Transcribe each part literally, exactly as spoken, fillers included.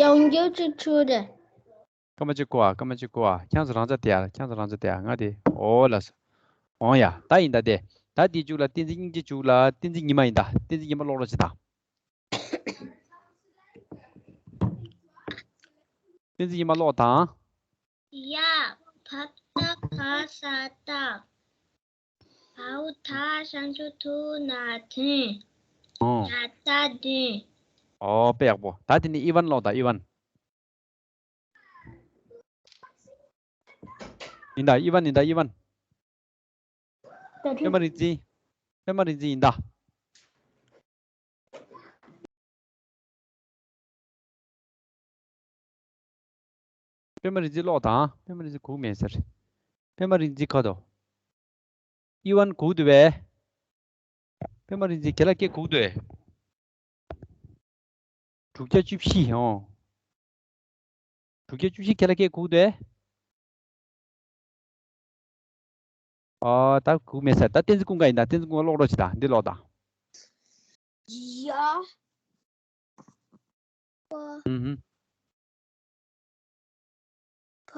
ཡང་བསྐྱར་ཅིག་ཁྲུ་རེད། སྐར་མ་གཅིག་གོ་ཨ། སྐར་མ་གཅིག་གོ་ཨ། ཁྱེད་ཚོ་རང་ཅག་དེ་ཡ། ཁྱེད་ཚོ་རང་ཅག་དེ་ཡ། ང་དེ་འོ་ལ་སོ། འོ་ཡ། ད་ཡིན་ད་དེ། ད་དེ་བཅུག་ལ་བསྟན་འཛིན་སྙིང་རྗེ་བཅུག་ལ་བསྟན་འཛིན་ཉི་མ་ཡིན་ད། བསྟན་འཛིན་ཉི་མ་ཀློག་རོགས་བྱེད་ད། བསྟན་འཛིན་ཉི་མ་ཀློག་དང་། ཡ། བ་བཏགས་བ་ས་བཏགས། བའོ་བཏགས་ཞབས་ཀྱུ་བཏུ་ན་བཏུན། ཨོ། ཡ་བཏགས་བཏུན། ཨོ་དཔེ་ཡག་པོ། ད་དེ་ནས་ཨི་ཝན་ཀློག་དང་ཨི་ཝན། ཡིན་ད་ཨི་ཝན་ཡིན་ད་ཨི་ཝན། ད་པད་མ་རིག་འཛིན། པད་མ་རིག་འཛིན་ཡིན་ད། པད་མ་རིག་འཛིན་ཀློག་དང་། པད་མ་རིག་འཛིན་གུག་མེད་ཟེར། པད་མ་རིག་འཛིན་ཁ་དོ། ཨི་ཝན་གུག་འདུག་པས། པད་མ་རིག་འཛིན་ཁྱེད་ལ་སྐད་གུག་འདུག་པས། དྲུག་བརྒྱ་བཅུ་བཞི་ཨོ། དྲུག་བརྒྱ་བཅུ་བཞི་ཁྱེད་ལ་སྐད་གུག་འདུག་པས། ཨ། ད་གུག་མེད་ཟེར། ད་བསྟན་འཛིན་ཀུན་དགའ་ཡིན་ད། བསྟན་འཛིན་ཀུན་དགའ་ཀློག་རོགས་བྱེད་ད། འདི་ཀློག་དང་། ཡ། པ། ཨུ་ཧུམ། བ།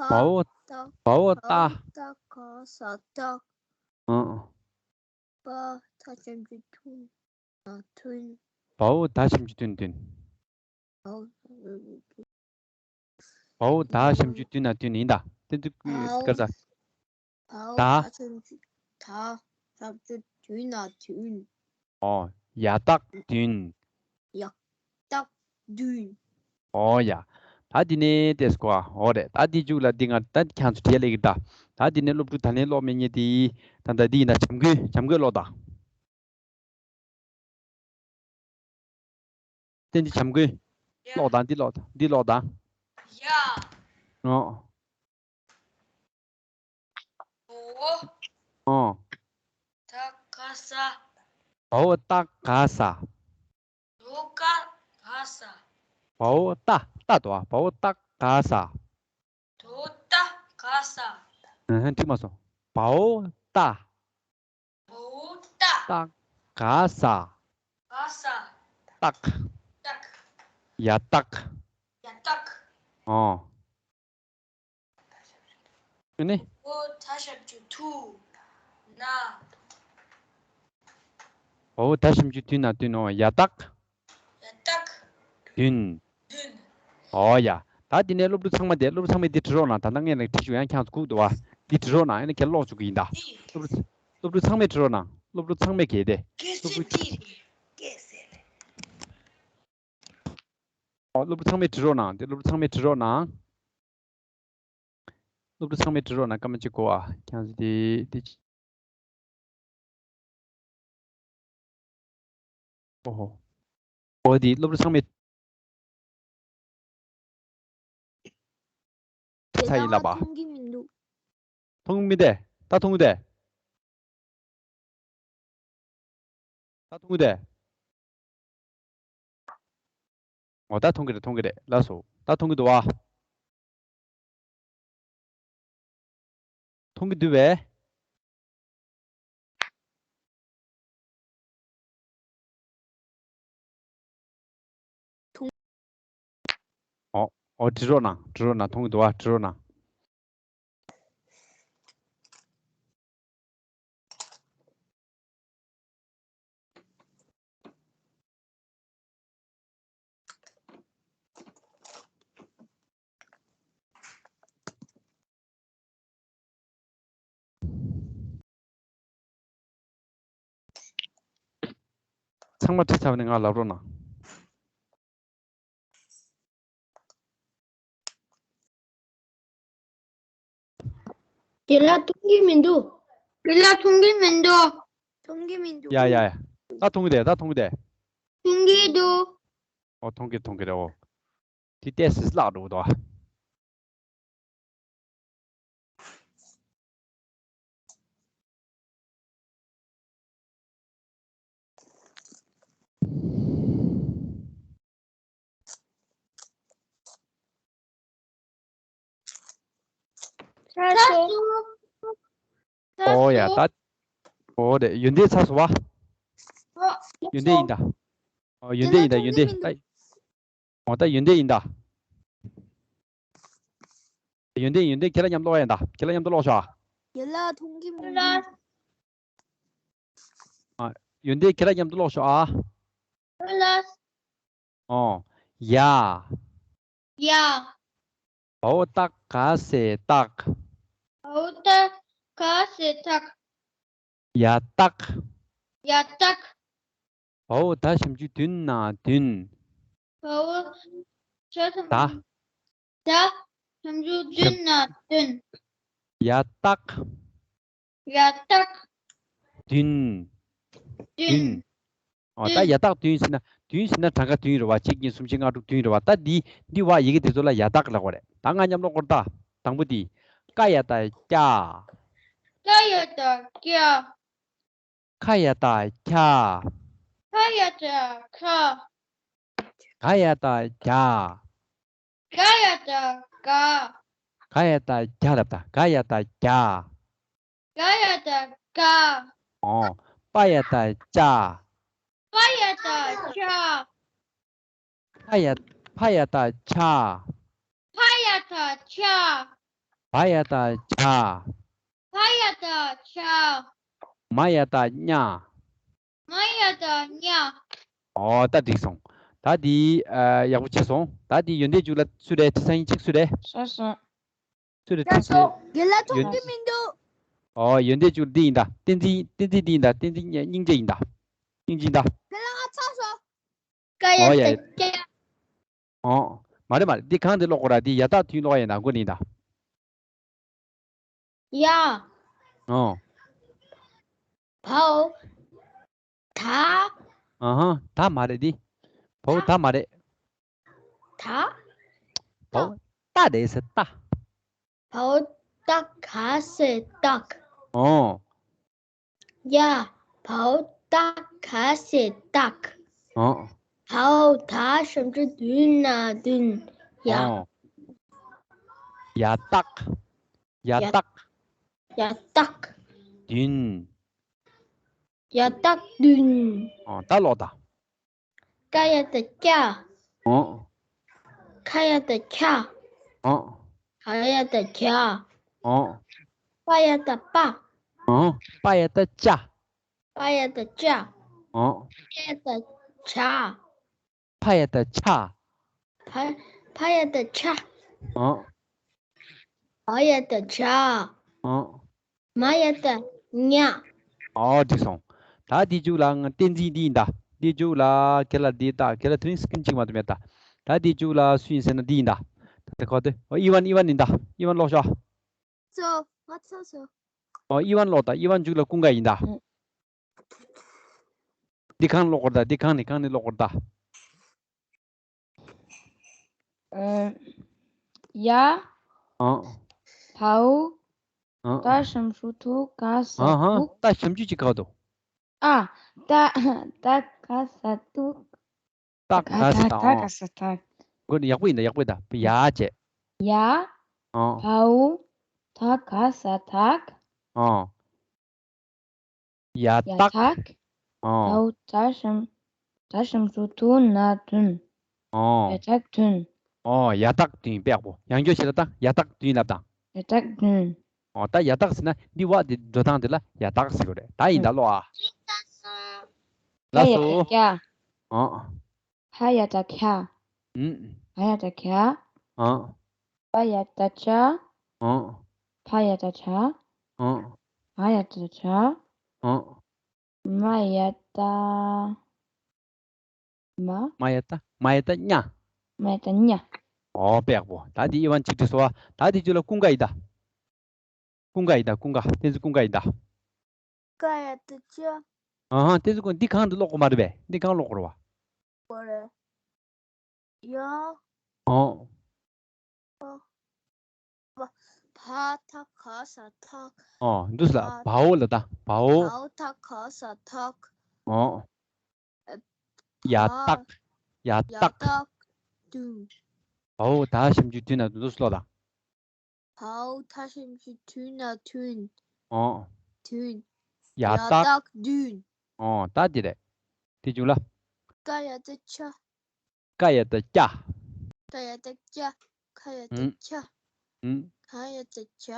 བའོ་བཏགས། བའོ་བཏགས། བཏགས་ག་ས་བཏགས། ཨ། ཨ། བ་བཏགས་ཞབས་ཀྱུ་བཏུ་ན་བཏུན། བའོ་བཏགས་ཞབས་ཀྱུ་བཏུ་ན་བཏུན། བའོ། བའོ་བཏགས་ཞབས་ཀྱུ་བཏུ་ན་བཏུན་ཡིན་ད། དེ་དུས་བའོ་སྐར་ཚ། བའོ་ད། བཏགས་ཞབས་ཀྱུ་ད་ཞབས་ཀྱུ་བཏུ་ན་བཏུན། ཨོ། ཡ་བཏགས་བཏུན། ཡ་བཏགས་བཏུན། ཨོ་ཡ། ད་འདི་ནས་ཏེས་གོ་ཨ། ཨོ་རེད། ད་འདི་མཇུག་ལ་འདི་ང་ད་ཁྱང་ཚོ་བྲིས་ལེགས་ད། ད་འདི་ནས་སློབ་ཕྲུག་ད་ལན་ཀློག་མེད་ཉེ་དེ། ད་ད་འདི་ཡིན་ད། བྱམས་མགོན། བྱམས་མགོན་ཀློག་ད། བསྟན་འཛིན་བྱམས་མགོན། ཡ། ཀློག་དང་། འདི་ཀློག་དང་། འདི་ཀློག་དང་། ཡ། ཨོ། བའོ། ཨོ། བཏགས་ག་ས། བའོ་བཏགས་ག་ས། དོ་ཀ་ག་ས། བའོ་བཏགས། བཏགས་དོ། བའོ་བཏགས་ག་ས། དོ་བཏགས་ག་ས། ཨ་ཧ། འགྲིག་མ་སོང་། བའོ་བཏགས། བའོ་བཏགས། བཏགས་ག་ས། ག་ས། བཏགས། བཏགས། ཡ་བཏགས། ཡ་བཏགས། ཨོ། ཨ་ནི། བའོ་བཏགས་ཞབས་ཀྱུ་བཏུ་ན། བའོ་བཏགས་ཞབས་ཀྱུ་བཏུ་ན་བཏུན། ཨོ། ཡ་བཏགས། ཡ་བཏགས། བཏུན། བཏུན། ཨོ་ཡ། ད་འདི་ནས་སློབ་ཕྲུག་ཚང་མ་དེ། སློབ་ཕྲུག་ཚང་མས་འདི་བྲིས་རོགས་གནང་། ད་ལྟ་ངས་ལ་བྲིས་ཞུ་ཡང་ཁྱང་ཚོ་གུག་འདུག་བ། འདི་བྲིས་རོགས་གནང་། ཨ་ནི་ཁྱེད་ཀློག་བཅུག་གི་ཡིན་ད། འདི། སློབ་ཕྲུག་སློབ་ཕྲུག་ཚང་མས་བྲིས་རོགས་གནང་། སློབ་ཕྲུག་ཚང་མས་གལ་ཏེ། སློབ་ཕྲུག་ཨོ། སློབ་ཕྲུག་ཚང་མས་བྲིས་རོགས་གནང་། དེ་སློབ་ཕྲུག་ཚང་མས་བྲིས་རོགས་གནང་། སློབ་ཕྲུག་ཚང་མས་བྲིས་རོགས་གནང་། སྐར་མ་གཅིག་གོ་ཨ། ཁྱེད་ཚོ་དེ་དེ། ཨོ་ཧོ། ཨོ་དེ་སློབ་ཕྲུག་ཚང་མས། ཚ་ཡིན་ལབ་པ། མཐོང་གི་མི་འདུག་མཐོང་མི་འདུག་ད་མཐོང་གི་འདུག་ད་མཐོང་གི་འདུག་ཨོ་ད་མཐོང་གི་རེད། མཐོང་གི་རེད། ལགས་སོ། ད་མཐོང་གི་འདུག་བ། མཐོང་གི་འདུག་བས། ཨོ། ཨོ་བྲིས་རོགས་གནང་། བྲིས་རོགས་གནང་། མཐོང་གི་འདུག་བ། བྲིས་རོགས་གནང་། ཚང་མ་བྲིས་ཚར་བ་ནས་ང་ལབ་རོགས་གནང་། དེ་ལ་མཐོང་གི་མི་འདུག་དེ་ལ་མཐོང་གི་མི་འདུག་མཐོང་གི་མི་འདུག་ཡ་ཡ་ཡ། ད་མཐོང་གི་རེད། ད་མཐོང་གི་རེད། མཐོང་གི་འདུག་ཨོ་མཐོང་གི་མཐོང་གི་རེད། ཨོ། དེ་ཏོག་ཙམ་བརླག་འགྲོ་གི་འདུག་ཚར་སོང་། ཨོ་ཡ་ད། ཨོ་རེད། ཡོན་ཏན་ཚར་སོང་བ། ཨོ། ཡོན་ཏན་ཡིན་ད། ཨོ་ཡོན་ཏན་ཡིན་ད། ཡོན་ཏན་ད། ཨོ་ད་ཡོན་ཏན་ཡིན་ད། ཡོན་ཏན་ཡོན་ཏན་ཁྱེད་ལ་མཉམ་དུ་ཀློག་ཡ་ཡིན་ད། ཁྱེད་ལ་མཉམ་དུ་ཀློག་ཤོག་ཨ། ཡོན་ལགས་མཐོང་གི་མི་འདུག་ཨ། ཡོན་ཏན་ཁྱེད་ལ་མཉམ་དུ་ཀློག་ཤོག་ཨ། ཨོ། ཡ། ཡ། བའོ་ཏ་ག་ས་བཏགས། བའོ་ཏ་ག་ས་བཏགས། ཡ་བཏགས། ཡ་བཏགས། བའོ་ད་ཞབས་ཀྱུ་བདུན་ན་བདུན། བའོ་ད་ཞབས་ཀྱུ་ད་ད་ཞབས་ཀྱུ་བདུན་ན་བདུན། ཡ་བཏགས། ཡ་བཏགས། བདུན། བདུན། བདུན། ཨོ་ད་བདུན། ཡ་བཏགས་བདུན་ཟེར་ན་བདུན་ཟེར་ན་གྲངས་ཀ་བདུན་རེད་བ། གཅིག་གཉིས་གསུམ་བཞི་ལྔ་དྲུག་བདུན་རེད་བ། ད་འདི་འདི་བ་ཡི་གེ་དེ་ཚོ་ལ་ཡ་བཏགས་ལབ་དགོས་རེད། ད་ང་མཉམ་ལོག་སྐོར་ད། དང་པོ་འདི། ཀ་ཡ་བཏགས་ཀྱ། ཀ་ཡ་བཏགས་ཀྱ། ཁ་ཡ་བཏགས་ཁྱ། ཁ་ཡ་བཏགས་ཁྱ། ག་ཡ་བཏགས་གྱ། ག་ཡ་བཏགས་གྱ། ག་ཡ་བཏགས་གྱ་ལབ་ད། ག་ཡ་བཏགས་གྱ། ག་ཡ་བཏགས་གྱ། ཨོ། པ་ཡ་བཏགས་པྱ། པ་ཡ་བཏགས་པྱ། ཕ་ཡ། ཕ་ཡ་བཏགས་ཕྱ། ཕ་ཡ་བཏགས་ཕྱ། བ་ཡ་བཏགས་བྱ། བ་ཡ་བཏགས་བྱ། མ་ཡ་བཏགས་མྱ། མ་ཡ་བཏགས་མྱ། ཨོ་ད་འགྲིག་སོང་། ད་འདི་ཨ་ཡག་པོ་བྱས་སོང་། ད་འདི་ཡོན་ཏན་འཇུག་ལ་སུ་རེད། ཁྲི་སང་ཡིན་གཅིག་སུ་རེད། སོ་སོ། སུ་རེད། ཁྲི་སང་། རྒན་ལགས་མཐོང་གི་མི་འདུག་ཨོ་ཡོན་ཏན་འཇུག་འདི་ཡིན་ད། བསྟན་འཛིན། བསྟན་འཛིན་འདི་ཡིན་ད། བསྟན་འཛིན་སྙིང་རྗེ་ཡིན་ད། སྙིང་རྗེ་ཡིན་ད། རྒན་ལགས་ང་ཚར་སོང་། ཀ་ཡ་ཨོ་ཡ། བཏགས་ཀྱ། ཨོ། མ་རེད་མ་རེད། འདི་གང་དེ་ཀློག་དགོས་ར། འདི་ཡ་བཏགས་དུན་ཀློག་ཡ་ཡིན་ད། མགོ་ནས་ཡིན་ད། ཡ། ཨོ། བའོ། ད། ཨ་ཧ། ད་མ་རེད་འདི། བའོ་ད་མ་རེད། ད། བའོ་ཏ་རེད་ཟེར་ཏ། བའོ་ཏ་ག་ས་བཏགས། ཨོ། ཡ། བའོ་ཏ་ག་ས་བཏགས། ཨོ། བའོ་ད་ཞབས་ཀྱུ་བདུན་ན་བདུན། ཡ། ཨོ། ཡ་བཏགས། ཡ་ཡ་བཏགས། ཡ་བཏགས། བདུན། ཡ་བཏགས་བདུན། ཨོ་ད་ཀློག་ད། ཀ་ཡ་བཏགས་ཀྱ། ཨོ། ཁ་ཡ་བཏགས་ཁྱ། ཨོ། ག་ཡ་བཏགས་གྱ། ཨོ། པ་ཡ་བཏགས་པྱ། ཨོ། པ་ཡ་བཏགས་པྱ། པ་ཡ་བཏགས་པྱ། ཨོ། ཕ་ཡ་བཏགས་ཕྱ། ཕ་ཡ་བཏགས་ཕྱ། ཕ། ཕ་ཡ་བཏགས་ཕྱ། ཨོ། བ་ཡ་བཏགས་བྱ། ཨོ། མ་ཡ་བཏགས་མྱ། ཨོ་འགྲིག་སོང་། ད་འདི་མཇུག་ལ་ང་བསྟན་འཛིན་འདི་ཡིན་ད། འདི་མཇུག་ལ་ཁྱེད་ལ་འདི་ད། ཁྱེད་ལ་དེ་རིང་སྐུན་གཅིག་མ་གཏོགས་མེད་ད། ད་འདི་མཇུག་ལ་སུ་ཡིན་ཟེར་ན་འདི་ཡིན་ད། ད་ཁོ་དེ་ཨོ་ཨི་ཝན། ཨི་ཝན་ཡིན་ད། ཨི་ཝན་ཀློག་ཤོག་སོ། ང་ཚོ་སོ། ཨོ་ཨི་ཝན་ཀློག་ད། ཨི་ཝན་མཇུག་ལ་ཀུན་དགའ་ཡིན་ད། འདི་གང་ཀློག་དགོས་ད། འདི་གང་ནས་གང་ནས་ཀློག་དགོས་ད། ཨ། ཡ། ཨ། བའོ། ཨ། ཏ་ཞབས་ཀྱུ་ཏུ་ག་ས་ཨ་ཧ། ཏུག་ཏ་ཞབས་ཀྱུ་ཅིག་ག་འདུག་ཨ། ཏ། ཏ་ག་ས་ཏུག་ཏ་ག་ས་ཏ། ཏ་ག་ས་ཏ། མགོ་ནས་ཡག་པོ་ཡིན་ད། ཡག་པོ་ཡིན་ད། ཡ་བྱས། ཡ། ཨ། བའོ་ཏ་ག་ས་བཏགས། ཨ། ཡ་ཡ་བཏགས། བཏགས། ཨ། བའོ་ཏ་ཞབས། ཏ་ཞབས་ཀྱུ་ཏུ་ན་དུན། ཨ། ཡ་བཏགས་དུན། ཨ། ཡ་བཏགས་དུན། དཔེ་ཡག་པོ། ཡང་བསྐྱར་ཞིག་ལ་ད་ཡ་བཏགས་དུན་ལབ་དང་། ཡ་བཏགས་དུན། ཨ། ད་ཡ་བཏགས་ཟེར་ན་འདི་བ་འདི་འགྲོ་སྟངས་འདི་ལ་ཡ་བཏགས་ཟེར་དགོས་རེད། ད་ཡིན་ད་ཀློག་ཨ། ཀ་ཡ་བཏགས་ཀྱ། ཨ། ཁ་ཡ་བཏགས་ཁྱ། ཨུམ། ག་ཡ་བཏགས་གྱ། ཨ། པ་ཡ་བཏགས་པྱ། ཨ། ཕ་ཡ་བཏགས་ཕྱ། ཨ། མ་ཡ་བཏགས་མྱ། ཨ། མ་ཡ་བཏགས་མ། མ་ཡ་བཏགས། མ་ཡ་བཏགས་མྱ། མ་ཡ་བཏགས་མྱ། ཨོ་དཔེ་ཡག་པོ། ད་འདི་ཨི་ཝན་གཅིག་བྲིས་སོང་བ། ད་འདི་མཇུག་ལ་ཀུན་དགའ་ཡིན་ད། ཀུན་དགའ་ཡིན་ད། ཀུན་དགའ། བསྟན་འཛིན་ཀུན་དགའ་ཡིན་ད། ཀ་ཡ་བཏགས་ཀྱ། ཨ་ཧ། བསྟན་འཛིན་ཀུན། འདི་གང་འདི་ཀློག་དགོས་མ་རེད་པས། འདི་གང་ཀློག་དགོས་རེད་བ། ཀོ་རེད། ཡ། ཨོ། བ། བ། བ་ཏ་ག་ས་བཏགས། ཨོ། འདུག་ལ། བ། བའོ་ལ་ད། བའོ། བའོ་ཏ་ག་ས་བཏགས། ཨོ། ཨ། ཡ་བཏགས། ཡ་བཏགས། ཡ་བཏགས་དུན། བའོ་ད་ཞབས་ཀྱུ་དུན་ན་དུན། འདུག་ལོ་ད། བའོ་ད་ཞབས་ཀྱུ་དུན་ན་དུན། ཨོ། དུན། ཡ་ཡ་བཏགས། བཏགས་དུན། ཨོ་ད་འདི་རེད། དེ་བྱུང་ལ། ཀ་ཡ་བཏགས་ཀྱ། ཀ་ཡ་བཏགས་ཀྱ། ཀ་ཡ་བཏགས་ཀྱ། ཁ་ཡ་བཏགས་ཁྱ། ཨུམ། ག་ཡ་བཏགས་གྱ།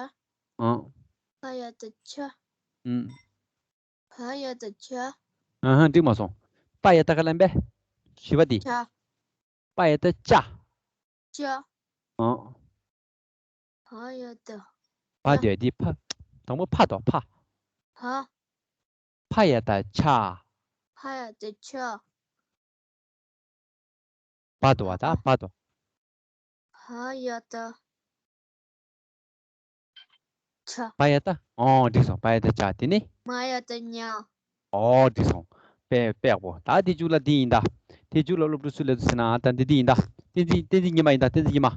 ཨང་། ག་ཡ་བཏགས་གྱ། ཨུམ། བ་ཡ་བཏགས་བྱ། ཨ་ཧ། འགྲིག་མ་སོང་། པ་ཡ་བཏགས་ག་ལ་ཡིན་པས། བཞི་པ་འདི། བྱ། པ་ཡ་བཏགས་བྱ། བྱ། ཨང་། བ་ཡ་བཏགས། བ་དེ་འདི་ཕ། དང་པོ་ཕ་དང་ཕ། བ། ཕ་ཡ་བཏགས་ཕྱ། ཕ་ཡ་བཏགས་ཕྱ། བ་དང་བ་དང་བ་དང་། བ་ཡ་བཏགས་བྱ། བ་ཡ་བཏགས། ཨོ་འགྲིག་སོང་། བ་ཡ་བཏགས་བྱ། དེ་ནི། མ་ཡ་བཏགས་མྱ། ཨོ་འགྲིག་སོང་། དཔེ་དཔེ་ཡག་པོ། ད་དེ་མཇུག་ལ་འདི་ཡིན་ད། དེ་མཇུག་ལ་སློབ་ཕྲུག་སུ་སླེབས་འདུག་ཟེར་ན། ད་འདི་འདི་ཡིན་ད། བསྟན་འཛིན། བསྟན་འཛིན་ཉི་མ་ཡིན་ད། བསྟན་འཛིན་ཉི་མ།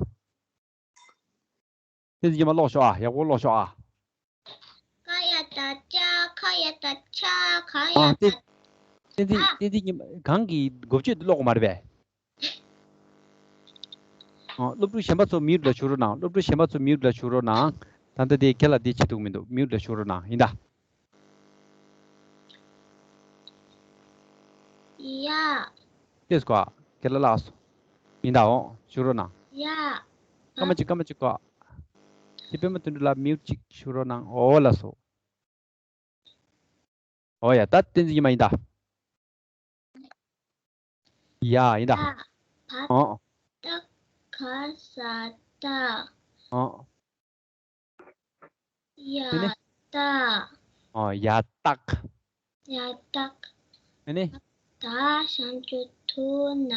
བསྟན་འཛིན་ཉི་མ་ཀློག་ཤོག་ཨ། ཡག་པོ་ཀློག་ཤོག་ཨ། ཀ་ཡ་བཏགས་ཀྱ། ཁ་ཡ་བཏགས་ཁྱ། ག་ཡ་ཨ། བཏགས། བསྟན་འཛིན། ཨ། བསྟན་འཛིན་ཉི་མ། གང་གི་འགོ་བརྗོད་འདི་ཀློག་གི་མ་རེད་པས། ཨ། སློབ་ཕྲུག་གཞན་པ་ཚོ་མིའུ་ཊི་ལ་བཞུགས་རོགས་གནང་། སློབ་ཕྲུག་གཞན་པ་ཚོ་མིའུ་ཊི་ལ་བཞུགས་རོགས་གནང་། ད་ལྟ་དེ་ཁྱེད་ལ་དེ་བྱེད་ཐུབ་མི་འདུག་མིའུ་ཊི་ལ་བཞུགས་རོགས་གནང་། ཡིན་ད། ཡ། ལྟོས་སྐོ་ཨ། ཁྱེད་ལ་ལགས་སོ། ཡིན་ད། འོ་བཞུགས་རོགས་གནང་། ཡ། སྐར་མ་གཅིག་སྐར་མ་གཅིག་སྐོ་ཨ། ཁྱེད་པད་མ་དོན་གྲུབ་ལགས་མིའུ་ཊི་གཅིག་བཞུགས་རོགས་གནང་། འོ་ལགས་སོ། འོ་ཡ། ད་བསྟན་འཛིན་ཉི་མ་ཡིན་ད། ཡ་ཡིན་ད། ད། བ། ཨོ། ཏ། ག་ས་ཏ། ཨོ། ཡ། དེ་ནས། ཏ། ཨོ་ཡ་སྟག་ཡ་སྟག་ཨ་ནི། ད་ཞབས་ཀྱུ་དུ་ན་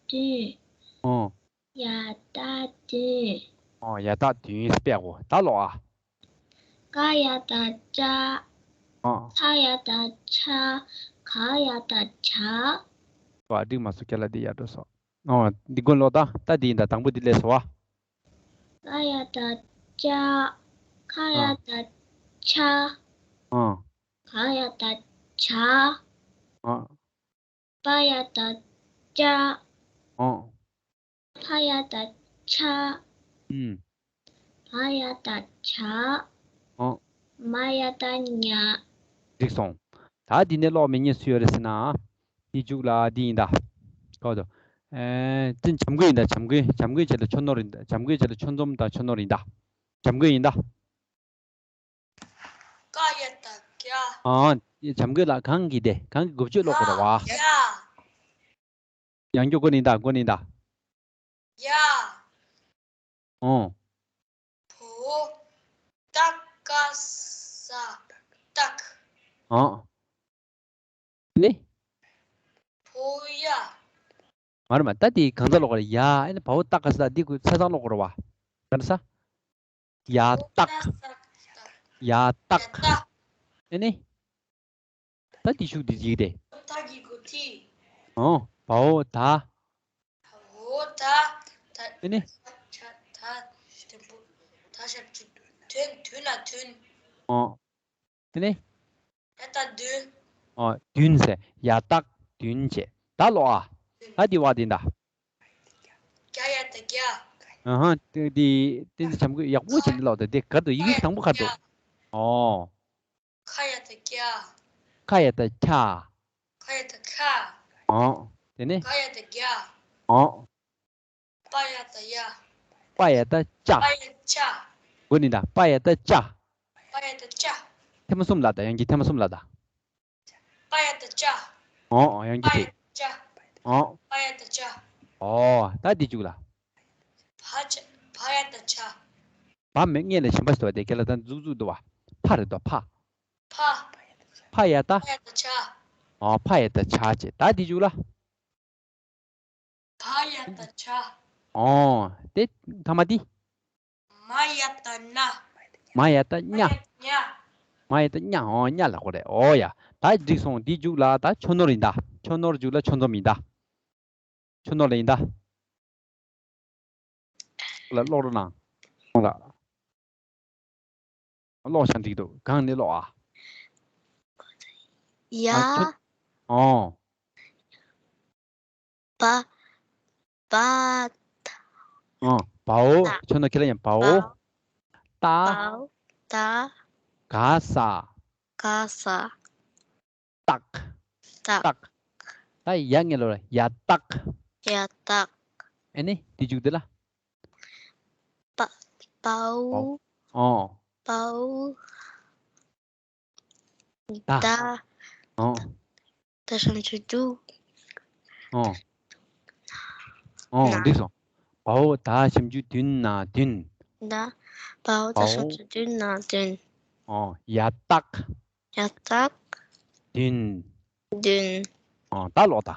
དུན། ཨོ། ཡ་སྟག་དུན། ཨོ་ཡ་སྟག་དུན་ཟེར་པས་གོ། ད་ཀློག་ཨ། ཀ་ཡ་བཏགས་ཀྱ། ཨ། ཚ་ཡ་བཏགས་ཚྱ། ག་ཡ་བཏགས་གྱ། ཨ། འགྲིག་མ་སོང་། ཁྱེད་ལ་འདི་ཡར་འགྲོ་སོང་། ཨ། འདི་མགོ་ཀློག་ད། ད་འདི་ཡིན་ད། དང་པོ་འདི་ལས་སོ་བ། ཀ་ཡ་བཏགས་ཀྱ། ཁ་ཡ་ཨ། བཏགས་ཁྱ། ཨ། ག་ཡ་བཏགས་གྱ། ཨ། པ་ཡ་བཏགས་པྱ། ཨོ། ཕ་ཡ་བཏགས་ཕྱ། ཨུམ། བ་ཡ་བཏགས་བྱ། ཨོ། མ་ཡ་བཏགས་མྱ། འགྲིག་སོང་། ད་འདི་ནས་ཀློག་མི་ཉན་སུ་ཡོད་རེད་ཟེར་ན། འདི་མཇུག་ལ་འདི་ཡིན་ད། ཀའོ་དོ། ཨེ། འདི་བྱམས་མགོན་ཡིན་ད། བྱམས་མགོན། བྱམས་མགོན་བྱས་ལ་ཆོས་ནོར་ཡིན་ད། བྱམས་མགོན་བྱས་ལ་ཆོས་འཛོམས་དང་ཆོས་ནོར་ཡིན་ད། བྱམས་མགོན་ཡིན་ད། ཀ་ཡ་བཏགས་ཀྱ། ཨ། བྱམས་མགོན་ལགས་གང་གི་དེ། གང་གི་འགོ་བརྗོད་ཀློག་དགོས་རེད་བ། ཡ། ཡང་སྐྱར་གོ་ནི་ད། གོ་ནི་ད། ཡ། ཨོ། བོ། ཏ་ཀ་ས། སྟག་ཨོ། ནི། བོ་ཡ། མ་རེད་མ། ད་དེ་གང་ཚ་ཀློག་གི་རེད། ཡ། ཨ་ནི་བ་འོ་ཏ་ཀ་ས། འདི་ཁོས་ཚ་ཚང་ཀློག་གི་རེད་བ། ག་རེ་ས། ཡ་སྟག་ཡ་སྟག་ཨ་ནི། ད་དེ་ཤུགས་དེ་ཅིག་དེ། ཨོ། བ་འོ་ད། ཨ་ནི། ཨོ། དེ་ནས། ཡ་སྟག་དུན། ཨོ། དུན་ཟེར། ཡ་སྟག་དུན་བྱས། ད་ཀློག་ཨ། ད་འདི་བ་འདི་འདྲ། ཀྱ་ཡ་བཏགས་ཀྱ། ཨ་ཧ། དེ་དེ་བསྟན་འཛིན་བྱམས་མགོན་ཡག་པོ་བྱས་ནས་ཀློག་དང་། དེ་གར་དུ་ཡི་གེ་དང་པོ་གར་དུ། ཨོ། ཁ་ཡ་བཏགས་ཁྱ། ཁ་ཡ་བཏགས་ཁྱ། ཁ་ཡ་བཏགས་ཁ། ཨོ། དེ་ནས། ག་ཡ་བཏགས་གྱ། ཨོ། པ་ཡ་བཏགས་ཡ། པ་ཡ་བཏགས་ཅ། པ་ཡ་བཏགས་ཅ། དགོས་ནི་ད། པ་ཡ་བཏགས་ཅ། པ་ཡ་བཏགས་ཅ། ཐེངས་མ་གསུམ་ལ་ད། ཡང་གི་ཐེངས་མ་གསུམ་ལ་ད། པ་ཡ་བཏགས་པྱ། ཨོ། ཡང་གི་པ་ཡ་བཏགས་པྱ། ཨོ། པ་ཡ་བཏགས་པྱ། ཨོ། ད་འདི་བཅུག་ལ། བ་ཅ། བ་ཡ་བཏགས་བྱ། བ་མེད་སྔོན་ལ་གཞན་པ་ཞིག་འདུག་བ། དེ་ག་ལ་ད་འཛུགས་འཛུགས་འདུག་བ། ཕ་རེད་དོ། ཕ། ཕ། ཕ་ཡ་བཏགས། ཕ་ཡ་བཏགས་བྱ། ཨོ། ཕ་ཡ་བཏགས་བྱ་བྱས། ད་འདི་བཅུག་ལ། བ་ཡ་བཏགས་བྱ། ཨོ། དེ་ཐ་མ་འདི། མ་ཡ་བཏགས་མྱ། མ་ཡ་བཏགས་མྱ། མ་ཡ་བཏགས་མྱ། མ་ཡ་བཏགས་མྱ། ཨོ། མྱ་ལ་གོ་རེད། ཨོ་ཡ། ད་འགྲིག་སོང་། འདི་མཇུག་ལ་ད་ཆོས་ནོར་ཡིན་ད། ཆོས་ནོར་མཇུག་ལ་ཆོས་འཛོམས་ཡིན་ད། ཆོས་ནོར་ལ་ཡིན་ད། ལ་ཀློག་རོགས་གནང་། ལ། ཀློག་བྱ་འགྲིག་འདུག་གང་ནས་ཀློག་ཨ། ཡ། ཨ། ཆོས། ཨོ། བ། བ། ཨོ། བའོ། ད། ཆོས་ནོར་ཁྱེད་ལ་ཡང་བའོ། བའོ། ཏ། བའོ། ཏ། ག་ས། ག་ས། སྟག་སྟག་སྟག་ད་ཡ་ངེ་ལོ་ལ་ཡ་སྟག་ཡ་སྟག་ཨེ་ནི་དེ་བཅུག་དེ་ལ། པ། པ། བའོ། ཨོ། བའོ། ད། ད། ཨོ། ད་ཞབས་ཀྱུ་དུ། ཨོ། ཨོ། ན། འགྲིག་སོང་། བའོ་ད་ཞབས་ཀྱུ་དུ་ན་དུན། ད། བའོ་ད་བའོ། ཞབས་ཀྱུ་དུ་ན་དུན། ཨོ། ཡ་བཏགས། ཡ་བཏགས། དུན། དུན། ཨོ། ད་ཀློག་ད།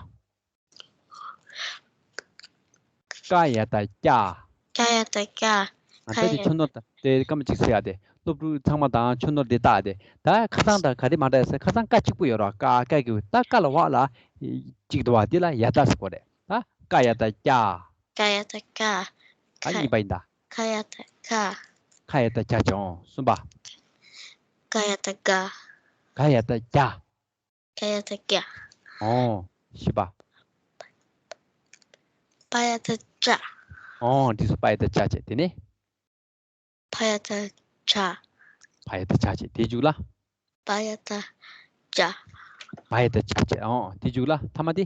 ཀ་ཡ་བཏགས་ཀྱ། ཀ་ཡ་བཏགས་ཀྱ། ཨ། ད་དེ་ཁ་ཡ། ཆོ་ནོར་ད་དེ་སྐར་མ་གཅིག་ཟེར་ཡ་དེ། སློབ་ཕྲུག་ཚང་མ་དང་ཆོ་ནོར་དེ་བཏགས་དེ། ད་ཁ་སང་དང་ག་རེ་མ་འདྲ་ཟེར། ཁ་སང་ཀ་གཅིག་པུ་ཡོད་ར། ཀ་ཀ་གི་ད་ཀ་ལ་བ་ལ་གཅིག་འདུག་བ། དེ་ལ་ཡ་བཏགས་ཟེར་གོ་རེད། ད་ཀ་ཡ་བཏགས་ཀྱ། ཀ་ཡ་བཏགས་ཀྱ། ད་གཉིས་པ་ཡིན་ད། ཁ་ཡ་བཏགས་ཁ། ཁ་ཡ་བཏགས་ཁྱ་བྱུང་། གསུམ་པ། ག་ཡ་བཏགས་ག། ག་ཡ་བཏགས་གྱ། ག་ཡ་བཏགས་གྱ། ཨོ། བཞི་པ། པ་ཡ་བཏགས་པྱ། ཨོ། འགྲིག་སོང་། པ་ཡ་བཏགས་པྱ་བྱས། དེ་ནས། ཕ་ཡ་བཏགས་ཕྱ། ཕ་ཡ་བཏགས་ཕྱ་བྱས། དེའི་མཇུག་ལ། པ་ཡ་བཏགས་པྱ། པ་ཡ་བཏགས་པྱ་བྱས། ཨོ། དེའི་མཇུག་ལ་ཐ་མ་དེ།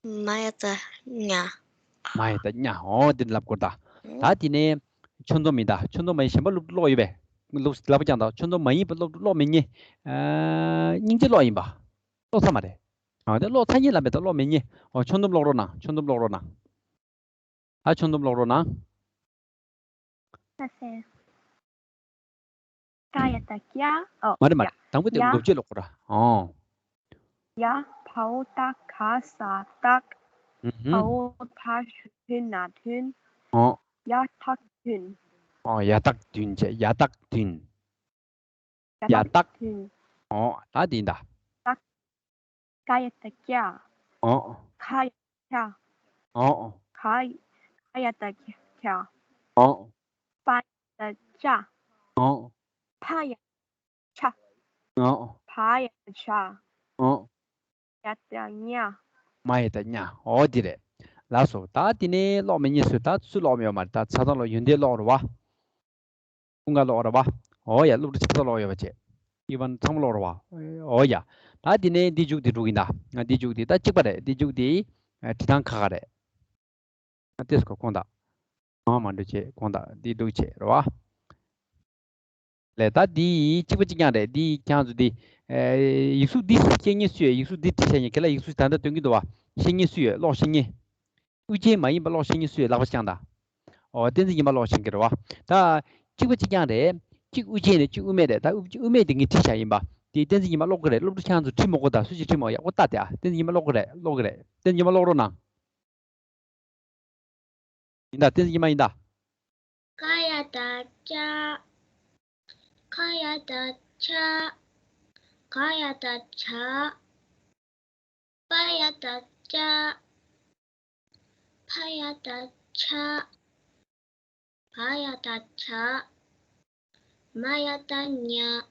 མ་ཡ་བཏགས་མྱ། མ་ཡ་བཏགས་མྱ། ཨོ། དེ་ལབ་དགོས་ད། ད་དེ་ནས་ཆོ་འཛོམས་ཡིན་ད། ཆོ་འཛོམས་མ་ཡིན་གཞན་པ་སློབ་ཕྲུག་ཀློག་ཡོད་པས། ལོགས་ལབ་ཀྱང་ད། ཆོ་འཛོམས་མ་ཡིན་པ་སློབ་ཕྲུག་ཀློག་མི་ཉན། ཨ། སྙིང་རྗེ་ཀློག་ཡིན་པ། ཀློག་ཚར་མ་རེད། ཨ། དེ་ཀློག་ཚར་ཉིན་ལབ་པས་ད། ཀློག་མི་ཉན། ཨོ། ཆོ་འཛོམས་ཀློག་རོགས་གནང་། ཆོ་འཛོམས་ཀློག་རོགས་གནང་། ད་ཆོ་འཛོམས་ཀློག་རོགས་གནང་། ལགས་སེ། ཀ་ཡ་བཏགས་ཀྱ། ཨོ། མ་རེད་མ་རེད། ཡ། དང་པོ་དེ་ཡ། འགོ་བརྗོད་ཀློག་དགོས་ར། ཨོ། ཡ། བའོ་ད་ག་ས་བཏགས། ཨུ་ཧུམ། བའོ་ད་ཞབས་ཀྱུ་དུ་ན་དུན། ཨོ། ཡ་བཏགས་དུན། ཨོ། ཡ་བཏགས་དུན་བྱས། ཡ་བཏགས་དུན། ཡ་བཏགས་དུན། ཨོ། ད་དེ་ཡིན་ད། ད། ཀ་ཡ་བཏགས་ཀྱ། ཨོ། ཁ་ཡ་ཁྱ། ཨོ། ག་ཡ། ག་ཡ་བཏགས་ཁྱ། ཨོ། པ་ཡ་བཏགས་པྱ། ཨོ། ཕ་ཡ་ཕྱ། ཨོ། བ་ཡ་བྱ། ཨོ། ཡ་བཏགས་ཡ། མ་ཡ་བཏགས་མྱ། ཨོ། དེ་རེད། ལགས་སོ། ད་དེ་ནས་ཀློག་མི་ཉན་སུ། ད་སུ་ཀློག་མི་ཡོད་མ་རེད། ད་ཆ་ཚང་ལོ་ཡོན་ཏན་ཀློག་རེད་བ། ཀུན་དགའ་ཀློག་རེད་བ། ཨོ་ཡ། སློབ་ཕྲུག་ཆ་ཚང་ཀློག་ཡོད་པ་བྱས། ཨི་ཝན་ཚང་མ་ཀློག་རེད་བ། ཨོ་ཡ། ད་དེ་ནས་འདི་མཇུག་དེ་འགྲོ་གི་ཡིན་ད། འདི་མཇུག་དེ་ད་གཅིག་པ་རེད། འདི་མཇུག་དེ་བྲིས་སྟངས་ཁག་ཁག་རེད། ཏེས་ཀོ་ཁོང་དག་ཨ་མ་འགྲོ་བྱེད་ཁོང་དག་འདི་འདུག་བྱེད་རོ། ལས་ད་འདི་གཅིག་པ་གཅིག་རྐྱང་རེད། འདི་ཁྱང་ཚོ་འདི། ཨེ། ཡིག་གཟུགས་འདི་ཤེས་མཁན་སུ་ཡོད། ཡིག་གཟུགས་འདི་བྲིས་ཤེས་མཁན། ཁྱེད་ལ་ཡིག་གཟུགས་ད་ལྟ་སྟོན་གྱི་འདུག་བ། ཤེས་མཁན་སུ་ཡོད། ཀློག་ཤེས་མཁན། དབུ་ཅན་མ་ཡིན་པ་ཀློག་ཤེས་མཁན་སུ་ཡོད། ལག་པ་བརྐྱངས་དང་། ཨོ། བསྟན་འཛིན་ཉི་མ་ཀློག་ཤེས་མཁན་རེད་བ། ད་གཅིག་པ་གཅིག་རྐྱང་རེད། གཅིག་དབུ་ཅན་རེད། གཅིག་དབུ་མེད་རེད། ད་དབུ་དབུ་མེད་འདི་ངས་བྲིས་བཞག་ཡིན་པ། འདི་བསྟན་འཛིན་ཉི་མ་ཀློག་གི་རེད། སློབ་ཕྲུག་ཁྱེད་རང་ཚོ་བྲིས་མ་དགོས་ད། སུ་ཞིག་བྲིས་མ་དགོས། ཡག་པོ་ལྟ་དེ་ཨ། བསྟན་འཛིན་ཉི་མ་ཀློག་གི་རེད། ཀློག་གི་རེད། བསྟན་འཛིན་ཉི་མ་ཀློག་རོགས་གནང་། ཡིན་ད། བསྟན་འཛིན་ཉི་མ་ཡིན་ད། ག་ཡ་བཏགས་ཀྱ། ཁ་ཡ་བཏགས་ཁྱ། ག་ཡ་བཏགས་གྱ། པ་ཡ་བཏགས་པྱ། ཕ་ཡ་བཏགས་ཕྱ། བ་ཡ་བཏགས་བྱ། མ་ཡ་བཏགས་མྱ།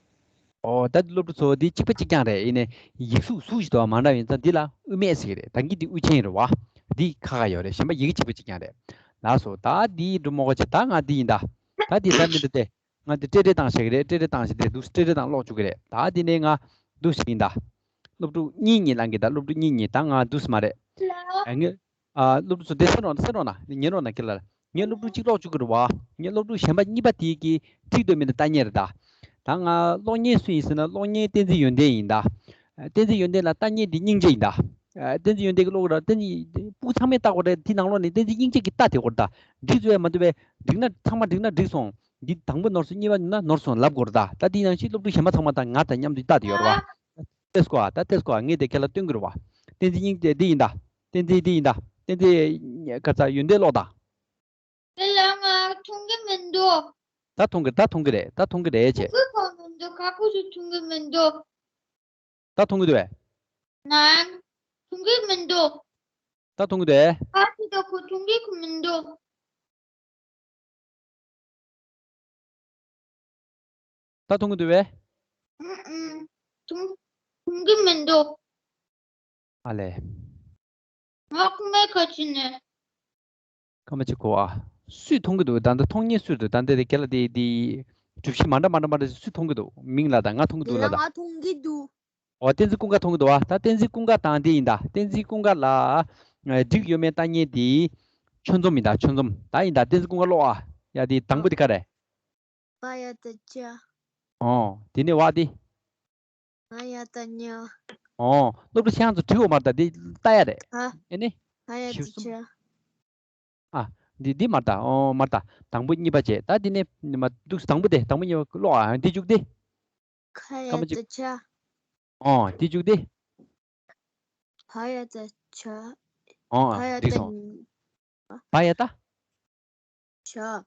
ཨོ། ད་སློབ་ཕྲུག་ཚོ་འདི་གཅིག་པ་གཅིག་རྐྱང་རེད། ཡིན་ནའི་ཡིག་གཟུགས་གཟུགས་ཤིག་དང་མ་འདྲ་བ་ཡིན་ཙང་འདི་ལ་དབུ་མེད་ཟེར་གྱི་རེད། ད་གིན་འདི་དབུ་ཅན་རེད་བ། འདི་ཁ་ཁ་ཡོད་རེད། གཞན་པ་ཡི་གེ་གཅིག་པ་གཅིག་རྐྱང་རེད། ལགས་སོ། ད་འདི་འགྲུབ་མོ་གོ་ཆེ། ད་ང་འདི་ཡིན་ད། ད་འདི་ད་མི་འདུག་སྟེ། ང་འདི་སྤྲེལ་སྤྲེལ་བཏང་བྱེད་ཀྱི་རེད། སྤྲེལ་སྤྲེལ་བཏང་བྱེད་དེ་འདུག་སྤྲེལ་སྤྲེལ་བཏང་ཀློག་བཅུག་གི་རེད། ད་འདི་ནས་ང་འདུག་ཞིག་ཡིན་ད། སློབ་ཕྲུག་གཉིས་གཉིས་ལངས་གི་ད། སློབ་ཕྲུག་གཉིས་གཉིས། ད་ང་འདུག་སེ་མ་རེད། ཨ་ངས། ཨ། སློབ་ཕྲུག་ཚོ་དེ་གསན་རོགས་གནང་། གསན་རོགས་གནང་། ཉན་རོགས་གནང་། ཁྱེད་ལ། ངས་སློབ་ཕྲུག་གཅིག་ཀློག་བཅུག་གི་རེད་བ། ངས་སློབ་ཕྲུག་གཞན་པ་གཉིས་པ་དེ་གི་ཁྲིད་འདོད་མི་འདུག་ལྟ་མཁན་རེད་ད། ད་ང་ཀློག་མཁན་སུ་ཡིན་ཟེར་ན། ཀློག་མཁན་བསྟན་འཛིན་ཡོན་ཏན་ཡིན་ད། བསྟན་འཛིན་ཡོན་ཏན་ལ་ལྟ་མཁན་དེ་སྙིང་རྗེ་ཡིན་ད། བསྟན་འཛིན་ཡོན་ཏན་གྱི་ཀློག་གི་རེད། བསྟན་འཛིན་སྤུ་གུ་ཚང་མས་ལྟ་དགོས་རེད། དེ་ནང་ལོགས་ནས་བསྟན་འཛིན་སྙིང་རྗེ་གིས་ལྟ་བསྡད་དགོས་རེད་ད། འགྲིག་ཚོད་མ་འདུག་པས། འགྲིག་ན་ཚང་མ་འགྲིག་ན་འགྲིག་སོང་། འདི་དང་པོ་ནོར་སོང་། གཉིས་པ་ན་ནོར་སོང་ལབ་དགོས་རེད་ད། ད་དེ་ནང་བཞིན་སློབ་ཕྲུག་གཞན་པ་ཚང་མ་ད་ང་དང་མཉམ་དུ་ལྟ་བསྡད་ཡོད་རེད་བ། ཏེས་ཀོ་ཨ། ད་ཏེས་ཀོ་ཨ། ངས་དེ་ཁྱེད་ལ་སྟོན་གྱི་རེད་བ། བསྟན་འཛིན་སྙིང་རྗེ་འདི་ཡིན་ད། བསྟན་འཛིན་འདི་ཡིན་ད། བསྟན་འཛིན་ག་ཚ་ཡོན་ཏན་ཀློག་ད། དེ་ལ་ང་མཐོང་གི་མི་འདུག་ད་མཐོང་གི། ད་མཐོང་གི་རེད། ད་མཐོང་གི་རེད་ཅེས། མཐོང་གི་གང་མི་འདུག་ཁ་ཁུ་ཞིག་མཐོང་གི་མི་འདུག་ད་མཐོང་གི་འདུག་བས། ནའང་མཐོང་གི་མི་འདུག་ད་མཐོང་གི་འདུག་བས། ཁ་ཅིག་ད་ཁོ་མཐོང་གི་ཁོ་མི་འདུག་ད་མཐོང་གི་འདུག་བས། ཨུ་ཨུ། མཐོང་མཐོང་གི་མི་འདུག་ཨ་ལས། ང་ཁོ་མའི་ཁ་ཅིག་ནས། སྐར་མ་གཅིག་གོ་ཨ། སུས་མཐོང་གི་འདུག་ད་ལྟ་མཐོང་མཁན་སུ་འདུག་ད་ལྟ་དེ་ག་ལ་དེ་དེ་གྲུ་བཞི་མ་འདྲ་མ་འདྲ་མ་འདྲ་སུས་མཐོང་གི་འདུག་མིང་ལ་ད་ང་མཐོང་གི་འདུག་ལ་ད། ང་མཐོང་གི་འདུག་ཨོ། བསྟན་འཛིན་ཀུན་དགའ་མཐོང་གི་འདུག་ཨ། ད་བསྟན་འཛིན་ཀུན་དགའ་དང་དེ་ཡིན་ད། བསྟན་འཛིན་ཀུན་དགའ་ལ་འགྲིག་ཡོད་མེད་ལྟ་མཁན་དེ་ཆོས་འཛོམས་ཡིན་ད། ཆོས་འཛོམས་ད་ཡིན་ད། བསྟན་འཛིན་ཀུན་དགའ་ཀློག་ཨ། ཡ་དེ་དང་པོ་དེ་ག་རེད། བ་ཡ་བཏགས་བྱ། ཨོ། དེ་ནས་བ་དེ། ང་ཡ་བཏགས་ཉ། ཨོ། སློབ་ཕྲུག་ཁྱེད་རང་ཚོ་བྲིས་འོ་མ་རེད་ད། འདི་ལྟ་ཡ་རེད། ཨ། ཨེ་ནི། ང་ཡ་བཏགས་ཆ། ཨ། འདི་འདི་མ་རེད་ད། ཨོ་མ་རེད་ད། དང་པོ་གཉིས་པ་བྱས། ད་འདི་ནས་མ་འདུག་དང་པོ་དེ། དང་པོ་གཉིས་པ་ཀློག་ཨ། འདི་བཅུག་སྟེ། ཁ་ཡ་སྐར་མ་བཅུ། བཏགས་ཁ། ཨོ་འདི་བཅུག་སྟེ། བ་ཡ་བཏགས་བྱ། ཨོ་བ་ཡ་འགྲིག་བཏགས་སོང་། ཉ། བ་ཡ་བཏགས། བྱ།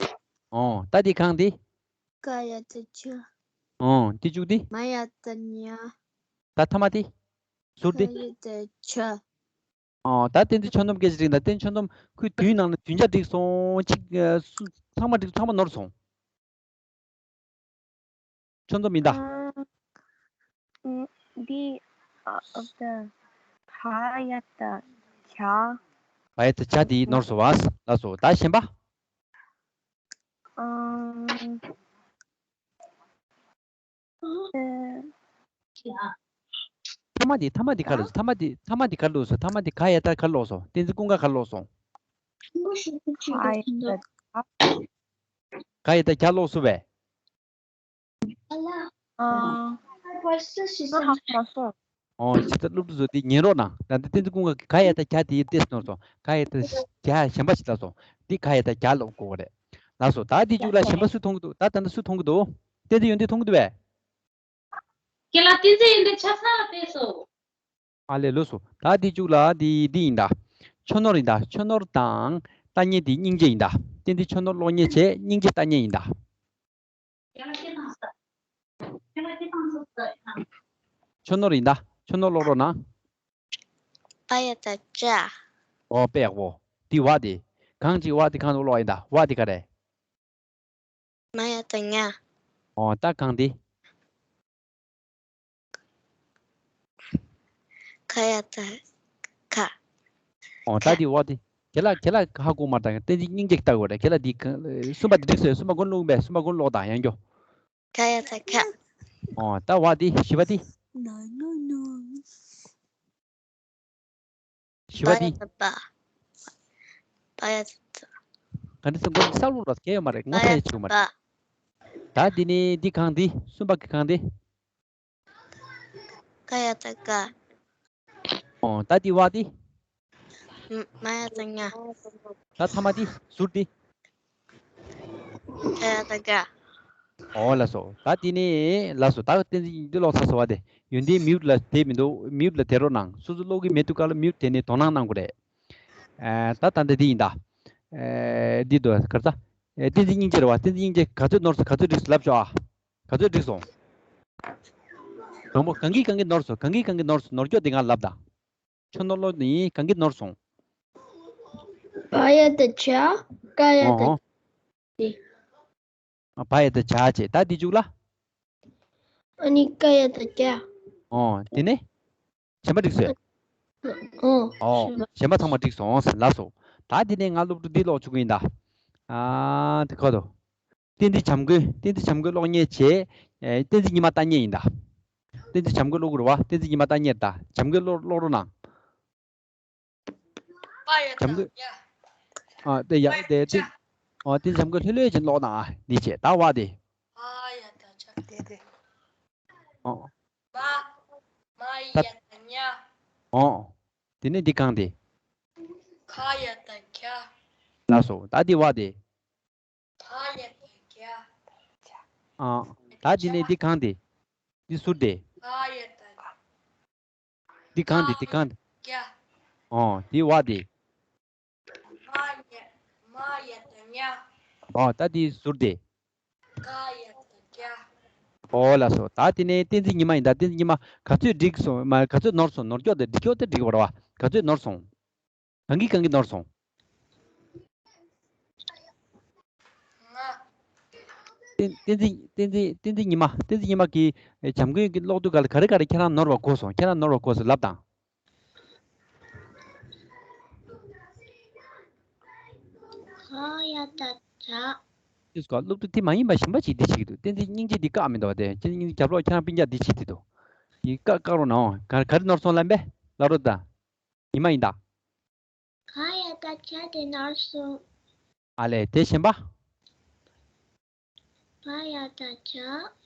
ཨོ་ད་འདི་གང་འདི། ཀ་ཡ་བཏགས་ཀྱ། ཨོ་འདི་བཅུག་སྟེ། མ་ཡ་བཏགས་མྱ། ད་ཐ་མ་དེ། ཟུར་དེ། ཁ་ཡ་བཏགས་ཁྱ། ཨོ་ད་བསྟན་འཛིན་ཆོས་ནོར་སྐད་ཆ་དྲིས་ད། བསྟན་འཛིན་ཆོས་ནོར་ཁོས་དུས་ནང་ལ་བདུན་ཆ་འགྲིག་སོང་། གཅིག་ཨ། སུ་ཚང་མ་འགྲིག་ཚང་མ་ནོར་སོང་། ཆོས་ནོར་མིན་ད། ཨ། འདི་ཨ་ཨ་ད་བ་ཡ་བཏགས་བྱ། བ་ཡ་བཏགས་བྱ་དེ་ནོར་སོང་བ། ལགས་སོ། ད་གཞན་པ། ཨ། ཐ་མ་དེ་ཐ་མ་དེ་ག་རེ་ལབ་སོང་། ཐ་མ་དེ་ཐ་མ་དེ་ག་རེ་ལབ་སོང་། ཐ་མ་དེ་ག་ཡ་བཏགས་ག་རེ་ལབ་སོང་། བསྟན་འཛིན་ཀུན་དགའ་ག་རེ་ལབ་སོང་། ག་ཡ་བཏགས་ག་ཡ་བཏགས་གྱ་ལབ་སོང་བས། ཨ། ང་ཧ་གོ་མ་སོང་། ཨོ་ཇི་ལྟར་སློབ་ཕྲུག་ཚོ་དེ་ཉན་རོགས་གནང་། ད་ལྟ་བསྟན་འཛིན་ཀུན་དགའ་ག་ཡ་བཏགས་གྱ་དེ་ཏོག་ཙམ་ནོར་སོང་། ག་ཡ་བཏགས་གྱ་གཞན་པ་ཞིག་ལབ་སོང་། འདི་ག་ཡ་བཏགས་གྱ་ལབ་དགོས་པ་རེད། ལགས་སོ། ད་འདི་བཅུག་ལ་གཞན་པ་སུ་མཐོང་གི་འདུག་ད་ད་ལྟ་སུ་མཐོང་གི་འདུག་བསྟན་འཛིན་ཡོན་ཏན་མཐོང་གི་འདུག་བས། ཁྱེད་ལ་བསྟན་འཛིན་ཡོན་ཏན་ཆ་ཚང་ལ་ཕེབས་སོ། ཨ་ལས། ལགས་སོ། ད་འདི་བཅུག་ལ་འདི་འདི་ཡིན་ད། ཆོས་ནོར་ཡིན་ད། ཆོས་ནོར་དང་ལྟ་མཁན་དེ་སྙིང་རྗེ་ཡིན་ད། བསྟན་འཛིན་ཆོས་ནོར་ཀློག་མཁན་བྱས། སྙིང་རྗེ་ལྟ་མཁན་ཡིན་ད། ཆོས་ནོར་ཡིན་ད། ཆོས་ནོར་ཀློག་རོགས་གནང་། བ་ཡ་བཏགས་བྱ། ཨོ་དཔེ་ཡག་པོ། འདི་བ་དེ། གང་ཅིག་བ་དེ་གང་དུ་ཀློག་ཡིན་ད། བ་དེ་ག་རེ། མ་ཡ་བཏགས་མྱ། ཨོ་ད་གང་དེ། ག་ཡ་བཏགས་གྱ། ཨོ་ད་དེ་བ་དེ། ཁྱེད་ལ་ཁྱེད་ལ་ཧ་གོ་མ་ད། བསྟན་འཛིན་སྙིང་རྗེ་ལྟ་དགོས་རེད། ཁྱེད་ལ་འདི་ག་གསུམ་པ་དེ་འགྲིག་སོང་། གསུམ་པ་ཀུན་ཀློག་པས། གསུམ་པ་ཀུན་ཀློག་དང་ཡང་སྐྱོ། ག་ཡ་བཏགས་གྱ། ཨོ་ད་བ་དེ། བཞི་པ་དེ། བཞི་པ་དེ། བ་ཡ་བཏགས་བྱ། བ་ཡ་བཏགས་བྱ། ག་འདྲ་ཟེར་དགོས། ས་ལུག་ལ་སྐད་ཡོད་མ་རེད། ངོ་ཚ་ཡི་ཆུ་མ་རེད། ད་འདི་ནི་འདི་གང་འདི། གསུམ་པ་གི་གང་འདི། ག་ཡ་བཏགས་གྱ། ཨོ་ད་འདི་བ་འདི། མ་ཡ་བཏགས་མྱ། ད་ཐ་མ་འདི། ཟུར་འདི། ག་ཡ་བཏགས་གྱ། ཨོ་ལགས་སོ། ད་འདི་ནི་ལགས་སོ། ད་བསྟན་འཛིན་འདི་ཀློག་ཚར་སོང་བ་དེ། ཡོན་ཏན་མིའུ་ལ་དེ་མི་འདུག་མིའུ་ལ་དེ་རོགས་གནང་། སོ་སོ་ཀློག་གི་མེད་དུས་སྐབས་ལ་མིའུ་དེ་ནས་དོ་སྣང་གནང་དགོས་རེད། ཨ་ད་ད་འདི་འདི་ཡིན་ད། ཨ་འདི་འདུག་ག་རེ་ད། ཨ་བསྟན་འཛིན་སྙིང་རྗེ་རེད་བ། བསྟན་འཛིན་སྙིང་རྗེ་ག་ཚོད་ནོར་སོང་། ག་ཚོད་འགྲིག་སོང་ལབ་ཤོག་ཨ། ག་ཚོད་འགྲིག་སོང་། དང་པོ་གང་གིས་གང་གིས་ནོར་སོང་། གང་གིས་གང་གིས་ནོར་སོང་། ནོར་སྐྱོ་དེ་ང་ལབ་ད། ཆོས་ནོར་ཀློག་ནི་གང་གིས་ནོར་སོང་། བ་ཡ་བཏགས་བྱ། ག་ཡ་བཏགས་ཨོ་ཨོ། དེ། བ་ཡ་བཏགས་བྱ་བྱས། ད་འདི་བཅུག་ལ། ཨ་ནི་ག་ཡ་བཏགས་གྱ། ཨོ་དེ་ནས། གཞན་པ་འགྲིག་སོང་། ཨོ། ཨོ་གཞན་པ་ཚང་མ་འགྲིག་སོང་། ལགས་སོ། ད་འདི་ནས་ང་སློབ་ཕྲུག་འདི་ཀློག་བཅུག་གི་ཡིན་ད། ཨ་དེ་ཁོ་ཐོ། བསྟན་འཛིན་བྱམས་མགོན། བསྟན་འཛིན་བྱམས་མགོན་ཀློག་མཁན་བྱས། ཨེ་བསྟན་འཛིན་ཉི་མ་ལྟ་མཁན་ཡིན་ད། བསྟན་འཛིན་བྱམས་མགོན་ཀློག་དགོས་རེད་བ། བསྟན་འཛིན་ཉི་མ་ལྟ་མཁན་ད། བྱམས་མགོན་ཀློག་ཀློག་རོགས་གནང་། བ་ཡ་བྱམས་མགོན། བཏགས་བྱ། ཨ་དེ་ཡ་བ་ཡ་དེ་བཏགས་དེ། བྱ། ཨ་དེ་བྱམས་མགོན་ལྷོད་ལྷོད་ཅིག་ཀློག་ན་ཨ་འདི་བྱས་ད་བ་དེ། བ་ཡ་བཏགས་བྱ། དེ་དེ། ཨ། བ། མ་ཡ་བཏགས་མྱ། ཨ། དེ་ནས་འདི་གང་དེ། ག་ཡ་བཏགས་གྱ། ལགས་སོ། ད་འདི་བ་དེ། བ་ཡ་བཏགས་བྱ། ཨ། ད་འདི་ནས་འདི་གང་དེ། འདི་ཟུར་དེ། ག་ཡ་བཏགས། འདི་གང་དེ། འདི་གང་དེ། གྱ། ཨོ་འདི་བ་དེ། མ་ཡ། མ་ཡ་བཏགས་མྱ། ཨོ་ད་འདི་ཟུར་དེ། ག་ཡ་བཏགས་གྱ། ཨོ་ལགས་སོ། ད་དེ་ནས་བསྟན་འཛིན་ཉི་མ་ཡིན་ད། བསྟན་འཛིན་ཉི་མ་ག་ཚོད་འགྲིག་སོང་། མ་ག་ཚོད་ནོར་སོང་། ནོར་སྐྱོ་དེ་འགྲིག་སྐྱོ་དེ་འགྲིག་པ་རེད་བ། ག་ཚོད་ནོར་སོང་། གང་གིས་གང་གིས་ནོར་སོང་། ང་། བསྟན་བསྟན་འཛིན་བསྟན་འཛིན་བསྟན་འཛིན་ཉི་མ། བསྟན་འཛིན་ཉི་མ་གིས་བྱམས་མགོན་གྱི་ཀློག་དུས་ག་ལ་ག་རེ་ག་རེ་ཁྱེད་རང་ནོར་བ་གོ་སོང་། ཁྱེད་རང་ནོར་བ་གོ་སོང་ལབ་དང་། ག་ཡ་བཏགས་གྱ། ཨིས་ཀ་སློབ་ཕྲུག་དེ་མ་ཡིན་པ་གཞན་པ་ཅིག་འདི་བྱེད་ཀྱི་འདུག་བསྟན་འཛིན་སྙིང་རྗེ་འདི་བཀག་མི་འདུག་བ། དེ་བསྟན་འཛིན་སྙིང་རྗེ་རྒྱབ་ལོགས་ཁྱེད་རང་སྤུན་ཀྱག་འདི་བྱེད་ཀྱི་འདུག་འདི་བཀག་བཀག་རོགས་གནང་། ག་ག་རེ་ནོར་སོང་ལབ་པས། ལབ་རོགས་དང་། ཉི་མ་ཡིན་ད། ག་ཡ་བཏགས་གྱ་དེ་ནོར་སོང་། ཨ་ལས་དེ་གཞན་པ། བ་ཡ་བཏགས་བྱ།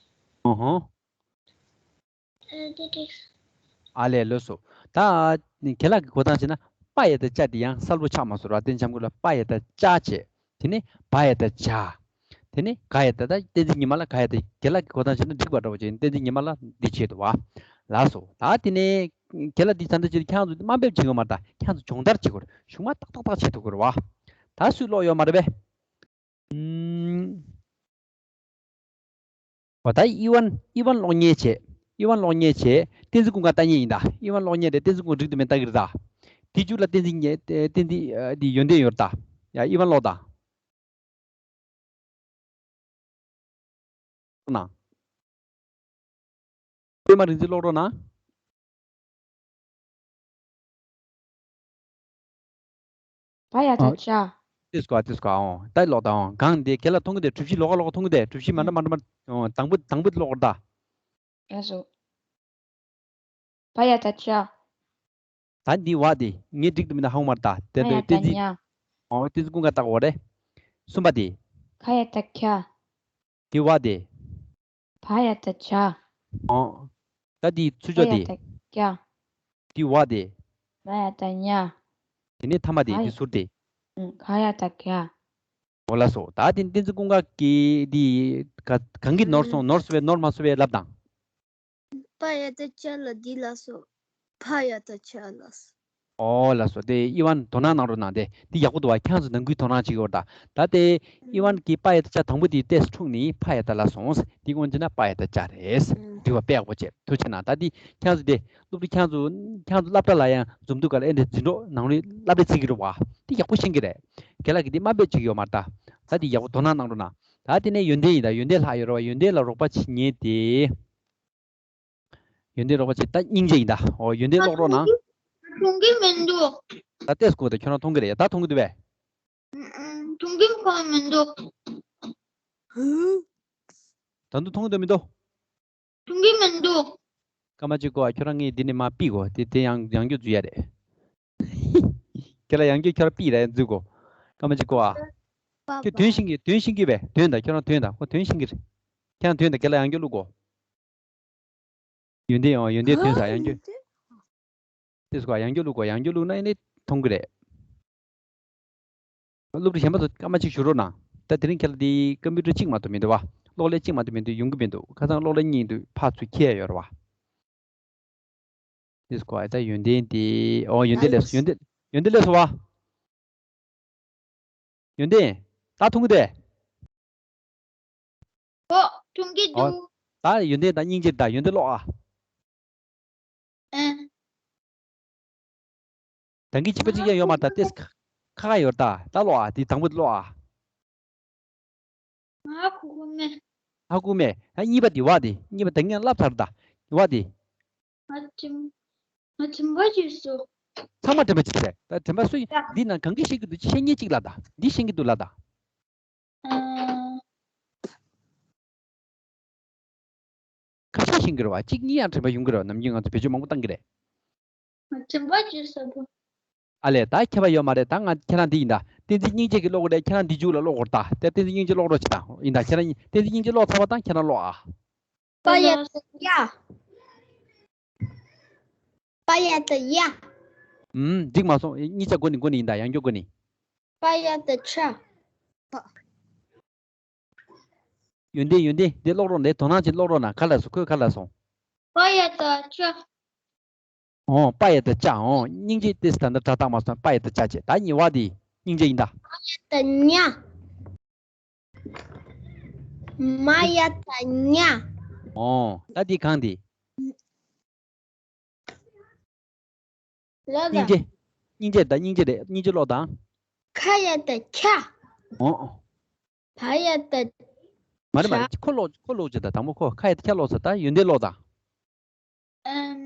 ཨོ་ཧོ། ཨ་དེ་དེ། ཨ་ལས། ལགས་སོ། ད་རྒན་ལགས་ཀྱི་གོ་སྟངས་བྱས་ན་པ་ཡ་བཏགས་པ་དེ་ཡང་གསལ་པོ་ཆགས་མ་སོང་ར། བསྟན་འཇམ་ཀུན་ལ་པ་ཡ་བཏགས་པ་བྱས། དེ་ནས་བ་ཡ་བཏགས་པ་བྱ། དེ་ནས་ག་ཡ་བཏགས་པ། ད་བསྟན་འཛིན་ཉི་མ་ལགས་ག་ཡ་བཏགས་པ། རྒན་ལགས་ཀྱི་གོ་སྟངས་བྱས་ན་འགྲིག་པ་འདྲ་བོ་བྱས། བསྟན་འཛིན་ཉི་མ་ལགས་འདི་བྱས་འདུག་བ། ལགས་སོ། ད་དེ་ནས་རྒན་ལགས་འདི་ད་ལྟ་བྱས་ཏེ་ཁྱེད་རང་ཚོ་དམའ་འབེབས་བྱེད་དགོས་མ་རེད། ད་ཁྱེད་རང་ཚོ་སྦྱོང་བརྡར་བྱེད་དགོས་རེད། གཞུག་མ་ཏག་ཏག་ཏག་བྱེད་ཐུབ་དགོས་རེད་བ། ད་སུས་ཀློག་ཡོད་མ་རེད་པས། ཨུམ། འོ་ད་ཨི་ཝན། ཨི་ཝན་གློག་བརྙན་བྱས། ཨི་ཝན་གློག་བརྙན་བྱས། བསྟན་འཛིན་ཀུན་དགའ་ལྟ་མཁན་ཡིན་ད། ཨི་ཝན་གློག་བརྙན་རེད། བསྟན་འཛིན་ཀུན་འགྲིག་འདུག་མེད་ལྟ་གི་རེད་ད། དེ་མཇུག་ལ་བསྟན་འཛིན་ཉེ། བསྟན་འཛིན། ཨ། འདི་ཡོན་ཏན་ཡོད་ད། ཡ་ཨི་ཝན་ཀློག་ད། ན། པད་མ་རིག་འཛིན་ཀློག་རོགས་གནང་། བ་ཡ་བཏགས་བྱ། ཏིས་ཀོ་ཨ། ཏིས་ཀོ་ཨ། འོང་ད་ཀློག་དང་། གང་འདི་རྒན་ལགས་མཐོང་གི་འདུག་གྲུ་བཞི་ལོགས་ཀ་ལོགས་ཀ་མཐོང་གི་འདུག་གྲུ་བཞི་མ་འདྲ་མ་འདྲ་མ། འོང་། དང་པོ་དང་པོ་ཀློག་རོགས་ད། ལགས་སོ། བ་ཡ་བཏགས་བྱ། ད་འདི་བ་དེ་ངས་འགྲིག་འདུག་མིན་ན་ཧ་གོ་མ་རེད་ད། དེ་བ་ཡ་དེ་བསྟན་འཛིན། བཏགས་ཉ། འོ་བསྟན་འཛིན་ཀུན་དགའ་ལྟ་གོ་རེད། གསུམ་པ་དེ། ག་ཡ་བཏགས་གྱ། དེ་བ་དེ། བ་ཡ་བཏགས་བྱ། འོ། ད་དེ་ཚུར་བ་ཕྱོགས་ཡ་དེ། བཏགས་གྱ། དེ་བ་དེ། བ་ཡ་བཏགས་ཉ། དེ་ནས་ཐ་མ་དེ། ག་ཡ། དེ་ཟུར་དེ། ཨུམ། ག་ཡ་བཏགས་གྱ། འོ་ལགས་སོ། ད་དེ་བསྟན་འཛིན་ཀུན་དགའ་གི་དེ་ག་གང་གིས་ནོར་སོང་། ནོར་སོང་བས་ནོར་མ་སོང་བས་ལབ་དང་། བ་ཡ་བཏགས་བྱ་ལ་འདི་ལགས་སོ། བ་ཡ་བཏགས་བྱ་ལགས་སོ། ཨོ་ལགས་སོ། དེ་ཨི་ཝན་དོ་སྣང་གནང་རོགས་གནང་། དེ་དེ་ཡག་པོ་འདུག་བ། ཁྱེད་ཚོ་ནང་ཁུལ་དོ་སྣང་བྱེད་ཀྱི་ཡོད་རེད་ད། ད་དེ་ཨི་ཝན་གྱིས་བ་ཡ་བཏགས་བྱ་དང་པོ་དེ་ཏོག་ཙམ་འཁྲུགས་ནས་ཕ་ཡ་བཏགས་ལ་སོང་། དེ་སྔོན་བྱས་ན་པ་ཡ་བཏགས་བྱ་རེད། འགྲིག་པ་དཔེ་ཡག་པོ་བྱས། ཐུགས་རྗེ་གནང་། ད་དེ་ཁྱེད་ཚོ་དེ་སློབ་ཕྲུག་ཁྱེད་ཚོ་ཁྱེད་ཚོ་སློབ་གྲྭ་ལ་ཡང་འཛོམས་དུས་ག་ལ་ཨེ་འདྲ་འཛིན་གྲོགས་ནང་རུལ་སློབ་གྲྭ་བརྩི་གི་རེད་བ། དེ་ཡག་པོ་ཤེས་ཀྱི་རེད། རྒན་ལགས་ཀྱིས་དེ་དམའ་འབེབས་བྱེད་ཀྱི་ཡོད་མ་རེད་ད། ད་དེ་ཡག་པོ་དོ་སྣང་གནང་རོགས་གནང་། ད་དེ་ནས་ཡོན་ཏན་ཡིན་ད། ཡོན་ཏན་ལྷག་ཡོད་རེད་བ། ཡོན་ཏན་ལ་རོགས་པ་བྱེད་མཁན་དེ། ཡོན་ཏན་རོགས་པ་བྱེད། ད་སྙིང་རྗེ་ཡིན་ད། འོ་ཡོན་ཏན་ཀློག་རོགས་གནང་། མཐོང་གི་མི་འདུག་ད་ལྟས་སྐུ་དེ་ཁྱོད་རང་མཐོང་གི་རེད། ད་མཐོང་གི་འདུག་གས། མཐོང་གི་ཁོ་མི་འདུག་ད་དུང་མཐོང་གི་འདུག་མི་འདུག་མཐོང་གི་མི་འདུག་སྐར་མ་གཅིག་གོ། ཨ། ཁྱོད་རང་ངས་འདི་ནས་མར་ཕུད་གོ། དེ་དེ་ཡང་ཡང་བསྐྱར་འཛུལ་ཡ་རེད། ཁྱེད་ལ་ཡང་བསྐྱར་ཁྱོད་རང་ཕུད་ར་འཛུལ་གོ། སྐར་མ་གཅིག་གོ་ཨ། ཁྱོད་དོན་ཤེས་ཀྱི། དོན་ཤེས་ཀྱི་བས། དོན་དང་། ཁྱོད་རང་དོན་དང་། ཁོ་དོན་ཤེས་ཀྱི་རེད། ཁྱེད་རང་དོན་དང་། ཁྱེད་ལ་ཡང་བསྐྱར་བླུག་གོ། ཡོན་ཏན། ཨོ་ཡོན་ཏན་ཐོན་ས། ཡང་བསྐྱར། ཏིས་ཀོ་ཨ། ཡང་བསྐྱར་བླུག་གོ། ཡང་བསྐྱར་བླུག་ན་ཨེ་ནས་མཐོང་གི་རེད། སློབ་ཕྲུག་གཞན་པ་ཚོ་སྐར་མ་གཅིག་བཞུགས་རོགས་གནང་། ད་དེ་རིང་ཁྱེད་ལ་དེ་ཀམ་པུ་ཊར་གཅིག་མ་གཏོགས་མི་འདུག་བ། གློག་ཀླད་གཅིག་མ་གཏོགས་མི་འདུག་ཡོང་གི་མི་འདུག་ཁ་སང་གློག་ཀླད་གཉིས་འདུག་ཕར་ཚུར་འཁྱེར་ཡ་ཡོད་རེད་བ། ཏིས་ཀོ་ཨ། ད་ཡོན་ཏན་དེ། ཨོ་ཡོན་ཏན་སླེབས་སོང་། ཡོན་ཏན། ཡོན་ཏན་སླེབས་སོང་བ། ཡོན་ཏན། ད་མཐོང་གི་འདུག་ཨོ། མཐོང་གི་འདུག་ཨོ། ད་ཡོན་ཏན་དང་སྙིང་རྗེ། ད་ཡོན་ཏན་ཀློག་ཨ། ཨེ། ད་གིན་གཅིག་པ་གཅིག་རྐྱང་ཡོད་མ་རེད་ད། ཏིས་ཁ་ཁ་ཡོད་ད། ད་ཀློག་ཨ། དེ་དང་པོ་ཀློག་ཨ། ང་ཧ་གོ་གི་མེད། ཧ་གོ་མེད། ཨ། གཉིས་པ་དེ། བ་དེ། གཉིས་པ་ད་ངས་ལབ་ཚར་ད། བ་དེ། ང་དྲན། ང་དྲན་པ་བརྗེད་སོང་། ཚང་མ་དྲན་པ་བརྗེད་ཟེར། ད་དྲན་པ་སུ་ཡིན། ད་འདི་ནང་གང་གིས་ཤེས་ཀྱི་འདུག་ཤེས་མཁན་གཅིག་ལབ་ད། འདིས་ཤེས་ཀྱི་འདུག་ལབ་ད། ཨ། ཁ་ཤས་ཤེས་ཀྱི་རེད་བ། གཅིག་གཉིས་ཡང་དྲན་པ་ཡོང་གི་རེད་བ། ནམ་རྒྱུན་ང་ཚོ་བེད་སྤྱོད་མང་པོ་བཏང་གི་རེད། དྲན་པ་བརྗེད་སོང་། ཨ་ལས། ད་ཁྱད་པར་ཡོད་མ་རེད། ད་ང་ཁྱེད་རང་འདི་ཡིན་ད། བསྟན་འཛིན་སྙིང་རྗེ་གིས་ཀློག་གི་རེད། ཁྱེད་རང་འདི་མཇུག་ལ་ཀློག་དགོས་རེད་ད། དེ་བསྟན་འཛིན་སྙིང་རྗེ་ཀློག་རོགས་བྱེད་དང་། ཡིན་ད། ཁྱེད་རང་བསྟན་འཛིན་སྙིང་རྗེ་ཀློག་ཚར་བ་དང་ཁྱེད་རང་ཀློག་ཨ། པ་ཡ་བཏགས་པྱ། པ་ཡ་བཏགས་པྱ། ཨུམ། འགྲིག་མ་སོང་། གཉིས་ཆ་དགོས་ནི་དགོས་ནི་ཡིན་ད། ཡང་བསྐྱར་དགོས་ནི། པ་ཡ་བཏགས་པྱ། ཡོན་ཏན། ཡོན་ཏན། འདི་ཀློག་རོགས་གནང་། དོ་སྣང་བྱེད་ཀློག་རོགས་གནང་། ག་ལ་སོང་། ཁོས་ག་ལ་སོང་། པ་ཡ་བཏགས་པྱ། ཨོ། པ་ཡ་བཏགས་པྱ། ཨོ། སྙིང་རྗེ་ཏིས་ད་འདི་སྒྲ་བཏགས་མ་སོང་། པ་ཡ་བཏགས་པྱ་བྱས། ད་གཉིས་པ་དེ་སྙིང་རྗེ་ཡིན་ད། མ་ཡ་བཏགས་མྱ། མ་ཡ་བཏགས་མྱ། ཨོ། ད་འདི་གང་འདི། ལོ་ད། སྙིང་རྗེ། སྙིང་རྗེ་ད། སྙིང་རྗེ་རེད། སྙིང་རྗེ་ཀློག་དང་། ཁ་ཡ་བཏགས་ཁྱ། ཨོ། བ་ཡ་བཏགས། མ་རེད་མ་རེད། ཁོ་ཀློག་ཁོ་ཀློག་བྱེད་ད། དང་པོ་ཁོ་ཁ་ཡ་བཏགས་ཁྱ་ཀློག་ཚར། ད་ཡོན་ཏན་ཀློག་དང་། ཨམ།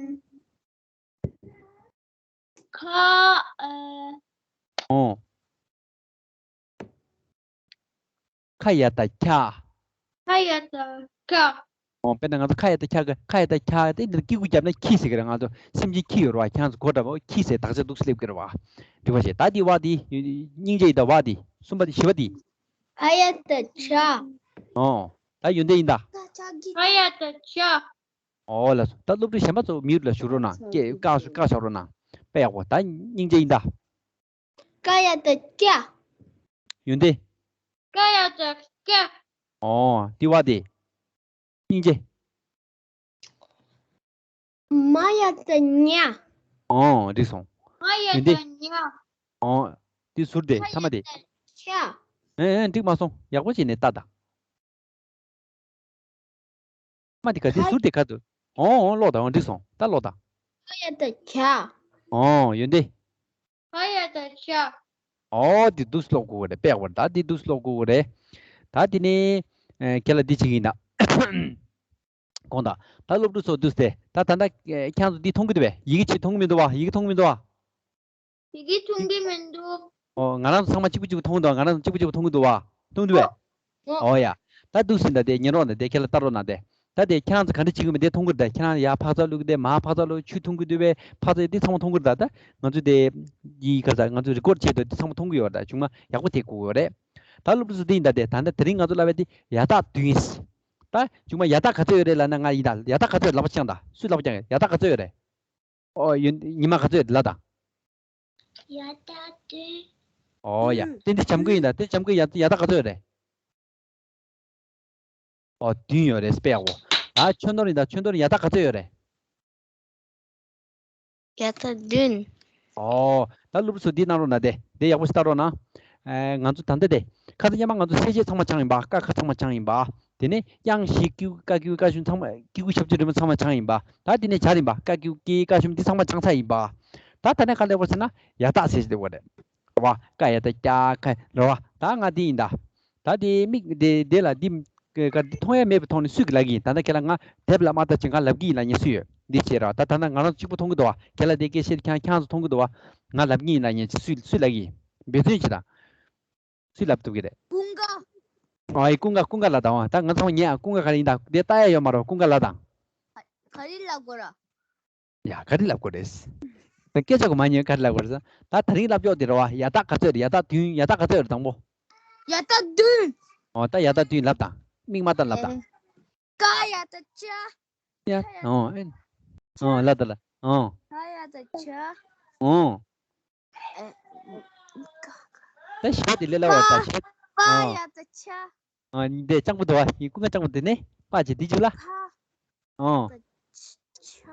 ཁ། ཨ། ཨོ། ཁ་ཡ་བཏགས་ཁྱ། ཁ་ཡ་བཏགས་ཁྱ། ཨོ། དཔེར་ན་ང་ཚོ་ཁ་ཡ་བཏགས་ཁྱ་གི། ཁ་ཡ་བཏགས་ཁྱ་དེ་འདིར་ཀི་གུ་བརྒྱབ་ན་ཁྱི་ཟེར་གི་རེད། ང་ཚོ་སེམས་ཅན་ཁྱི་ཡོད་རེད་བ། ཁྱེད་ཚོ་གོ་འདྲ་པོ་ཁྱི་ཟེར་དག་ཆ་འདུག་སེ་སླེབས་གི་རེད་བ། འགྲིག་པ་བྱས། ད་འདི་བ་འདི། སྙིང་རྗེ་ཡི་ད་བ་འདི། གསུམ་པ་འདི། བཞི་པ་འདི། བ་ཡ་བཏགས་བྱ། ཨོ། ད་ཡོན་ཏན་ཡིན་ད། ཀ་ཡ་བཏགས་ཀྱ། ཨོ་ལགས་སོ། ད་སློབ་ཕྲུག་གཞན་པ་ཚོ་མིའུ་ལ་ཞུ་རོགས་གནང་། ཀྱེ་བཀའ་ཞུ་བཀའ་ཞུ་རོགས་གནང་། དཔེ་ཡག་པོ། ད་སྙིང་རྗེ་ཡིན་ད། ཀ་ཡ་བཏགས་ཀྱ། ཡོན་ཏན། ཀ་ཡ་བཏགས་ཀྱ། ཨོ་དེ་བ་དེ། སྙིང་རྗེ། མ་ཡ་བཏགས་མྱ། ཨོ་འགྲིག་སོང་། མ་ཡ་ཡོན་ཏན། བཏགས་མྱ། ཨོ་དེ་ཟུར་དེ་མཐའ་མ་དེ། ཨེ་ཨེ་འགྲིག་མ་སོང་། ཡག་པོ་བྱས་ནས་ལྟ་དང་། མཐའ་མ་དེ་ག་དེ་ཟུར་དེ་ག་དུ། ཨོ་ཨོ་ཀློག་དང་། ཨོ་འགྲིག་སོང་། ད་ཀློག་དང་། ཀ་ཡ་བཏགས་ཀྱ། ཨོ་ཡོན་ཏན། ཀ་ཡ་བཏགས་ཀྱ། ཨོ་དེ་འདུག་སེ་ཀློག་དགོས་རེད། དཔེ་ཡག་པོ་རེད། ད་དེ་འདུག་སེ་ཀློག་དགོས་རེད། ད་དེ་ནས་ཨེ་ཁྱེད་ལ་འདི་བྱེད་ཀྱི་ཡིན་ད། དགོངས་དག། ད་སློབ་ཕྲུག་ཚོ་འདུག་སེ། ད་ད་ལྟ་ཨེ་ཁྱེད་ཚོ་འདི་མཐོང་གི་འདུག་པས། ཡི་གེ་ཆེ་མཐོང་གི་མི་འདུག་བ། ཡི་གེ་མཐོང་གི་མི་འདུག་བ། ཡི་གེ་མཐོང་གི་མི་འདུག་ཨོ་ང་རང་ཚོ་ཚང་མ་གཅིག་པུ་གཅིག་པུ་མཐོང་གི་འདུག་བ། ང་རང་ཚོ་གཅིག་པུ་གཅིག་པུ་མཐོང་གི་འདུག་བ། མཐོང་གི་འདུག་པས། ཨོ་ཡ། ད་འདུག་སེ་ད་དེ་ཉན་རོགས་གནང་། དེ་ཁྱེད་ལ་ལྟ་རོགས་གནང་། དེ་ད་དེ་ཁྱེད་རང་ཚོ་ག་འདྲ་བྱེད་ཀྱི་མིན་དེ་མཐོང་གི་རེད་ད། ཁྱེད་རང་ཡར་འཕག་འཚག་བླུགས་ཀྱི་དེ། མར་འཕག་འཚག་བླུགས། ཆུ་འཐུང་གི་འདུག་པས། འཕག་འཚག་དེ་ཚང་མ་མཐོང་གི་རེད་ད། ད་ང་ཚོ་དེ་ཡི་ག་ས་ང་ཚོ་རི་ཀོཌ་བྱས་དུས་དེ་ཚང་མ་མཐོང་གི་ཡོད་རེད་ད། ཆུང་མ་ཡག་པོ་དེ་གོ་དགོས་རེད། ད་སློབ་ཕྲུག་ཚོ་འདི་ཡིན་ད། དེ་ད་ལྟ་དེ་རིང་ང་ཚོ་བསླབ་པའི་དེ་ཡ་བཏགས་བདུན། ད་ཆུང་མ་ཡ་བཏགས་ག་ཚོད་ཡོད་རེད་ལབ་ན། ང་ཡིན་ད། ཡ་བཏགས་ག་ཚོད་ཡོད། ལག་པ་བརྐྱངས་དང་། སུས་ལག་པ་བརྐྱངས་ཡོད། ཡ་བཏགས་ག་ཚོད་ཡོད་རེད། ཨོ་ཡོད། ཉི་མ་ག་ཚོད་ཡོད་ལབ་དང་། ཡ་བཏགས་བདུན། ཨོ་ཡ། ཨུམ། བསྟན་འཛིན་བྱམས་མགོན་ཡིན་ད། བསྟན་འཛིན་བྱམས་མགོན་ཡ་ཡ་བཏགས་ག་ཚོད་ཡོད་རེད། ཨོ་བདུན་ཡོད་རེད། དཔེ་ཡག་པོ། ད་ཆོས་ནོར་ཡིན་ད། ཆོས་ནོར་ཡ་བཏགས་ག་ཚོད་ཡོད་རེད། ཡ་བཏགས་བདུན། ཨོ། ད་སློབ་ཕྲུག་ཚོ་འདི་གནང་རོགས་གནང་། དེ་དེ་ཡག་པོ་ཞིག་ལྟ་རོགས་གནང་། ཨེ་ང་ཚོ་ད་ལྟ་དེ་ཁ་སང་སྔོན་མ་ང་ཚོ་གསལ་བྱེད་ཚང་མ་སྦྱངས་ཡིན་པ། ཀ་ཁ་ཚང་མ་སྦྱངས་ཡིན་པ། དེ་ནས་དབྱངས་བཞི་ཀ་ཀྱུ་ཀ་ཞབས་ཀྱུ་ཚང་མ་ཀྱུ་ཀུ་ཞབས་ཀྱུ་རིང་མོ་ཚང་མ་སྦྱངས་ཡིན་པ། ད་དེ་ནས་སྦྱར་ཡིན་པ། ཀ་ཀྱུ་ཀེ་ཀ་ཞབས་ཀྱུ་འདི་ཚང་མ་སྦྱངས་ཚར་ཡིན་པ། ད་ད་ནས་ག་ལེགས་པོ་ཟེར་ན་ཡ་བཏགས་ཟེར་ཞིག་སླེབས་པ་རེད། རེད་བ། ཀ་ཡ་བཏགས་ཀྱ་ཁ་རེད་བ། ད་ང་འདི་ཡིན་ད། ད་དེ་མིག་དེ་དེ་ལ་འདི་ག་འདི་མཐོང་ཡ་མེད་པའི་ཐོག་ནས་སུས་ལབ་ཀྱི་ཡིན། ད་ལྟ་ཁྱེད་ལ་ང་དེབ་ལ་མ་ལྟ་ཅིག་ང་ལབ་ཀྱི་ཡིན་ལབ་མཁན་སུ་ཡོད། འདི་བྱས་ར། ད་ད་ལྟ་ང་རང་གཅིག་པུ་མཐོང་གི་འདུག་བ། ཁྱེད་ལ་དེ་སྐད་བཤད། ཁྱེད་ཁྱེད་ཚོ་མཐོང་གི་འདུག་བ། ང་ལབ་ཀྱི་ཡིན་ལབ་མཁན་ཅིག་སུས་སུས་ལབ་ཀྱི་ཡིན། འབད་བརྩོན་བྱེད་དང་། སུས་ལབ་ཐུབ་ཀྱི་རེད། ཀུན་དགའ། ཨ་ཡི་ཀུན་དགའ། ཀུན་དགའ་ལབ་དང་། ད་ང་ཚང་མ་ཉན་ཨ། ཀུན་དགའ་ག་རེ་ཡིན་ད། དེ་ལྟ་ཡ་ཡོད་མ་རེད། ཀུན་དགའ་ལབ་དང་། ག་རེ་ལབ་དགོས་ར། ཡ་ག་རེ་ལབ་དགོས་རེད། ད་སྐད་ཆ་གོ་མ་ཉན་ག་རེ་ལབ་དགོས་རེད། ད་ད་རིང་ལབ་ཕྱོགས་དེ་རེད་བ། ཡ་བཏགས་ག་ཚོད་རེད། ཡ་བཏགས་བདུན། ཡ་བཏགས་ག་ཚོད་རེད་དང་པོ། ཡ་བཏགས་བདུན། ཨོ་ད་ཡ་བཏགས་བདུན་ལབ་དང་། མིག་མ་བལྟ་ལབ་དང་། ཀ་ཡ་བཏགས་ཀྱ། ཡ་ཨོ་ཨེ་ཨོ་ལབ་དང་ལབ་ཨོ། ཁ་ཡ་བཏགས་ཁྱ། ཨོ། ཨེ་ད་ཞེ་དེ་ལས་སླ་བ་ད་ཞེ། པ་ཨོ། ཡ་བཏགས་པྱ། ཨ་འདི་སྤྱང་པོ་འདུག་བ། ཡི་ཀུན་དགའ་སྤྱང་པོ་འདི་ནི་པ་ཅེ་འདི་བཅུག་ལ། ཕ། ཨོ། ཕ་ཆ།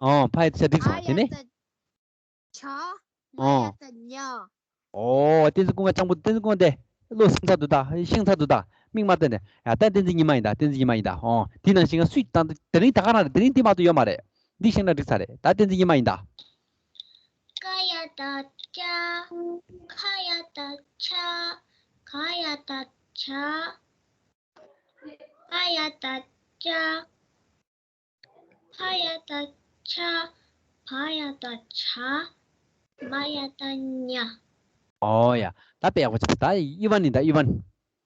ཨོ་ཕ་ཡ་ཆ་འགྲིག་སོང་། དེ་ནི། ཕྱ། མ་ཨོ། ཡ་བཏགས་མྱ། ཨོ་བསྟན་འཛིན་ཀུན་དགའ་སྤྱང་པོ། བསྟན་འཛིན་ཀུན་དགའ་དེ་བློ་སེང་ཚར་འདུག་ད། ཤེང་ཚར་འདུག་ད། མིག་མ་བལྟས་ནས། ཡ་ད་བསྟན་འཛིན་ཉི་མ་ཡིན་ད། བསྟན་འཛིན་ཉི་མ་ཡིན་ད། ཨོ་དེ་ནང་བཞིན་ང་སུས་ད་དེ་རིང་ད་ག་རང་རེད། དེ་རིང་འདི་མ་གཏོགས་ཡོད་མ་རེད། འདི་ཤེས་ན་འགྲིག་ས་རེད། ད་བསྟན་འཛིན་ཉི་མ་ཡིན་ད། ཀ་ཡ་བཏགས་ཀྱ། ཁ་ཡ་བཏགས་ཁྱ། ག་ཡ་བཏགས་གྱ། པ་ཡ་བཏགས་པྱ། ཕ་ཡ་བཏགས་ཕྱ། བ་ཡ་བཏགས་བྱ། མ་ཡ་བཏགས་མྱ། ཨོ་ཡ། ད་དཔེ་ཡག་པོ་བྱས། ད་ཨི་ཝན་ནི་ད་ཨི་ཝན།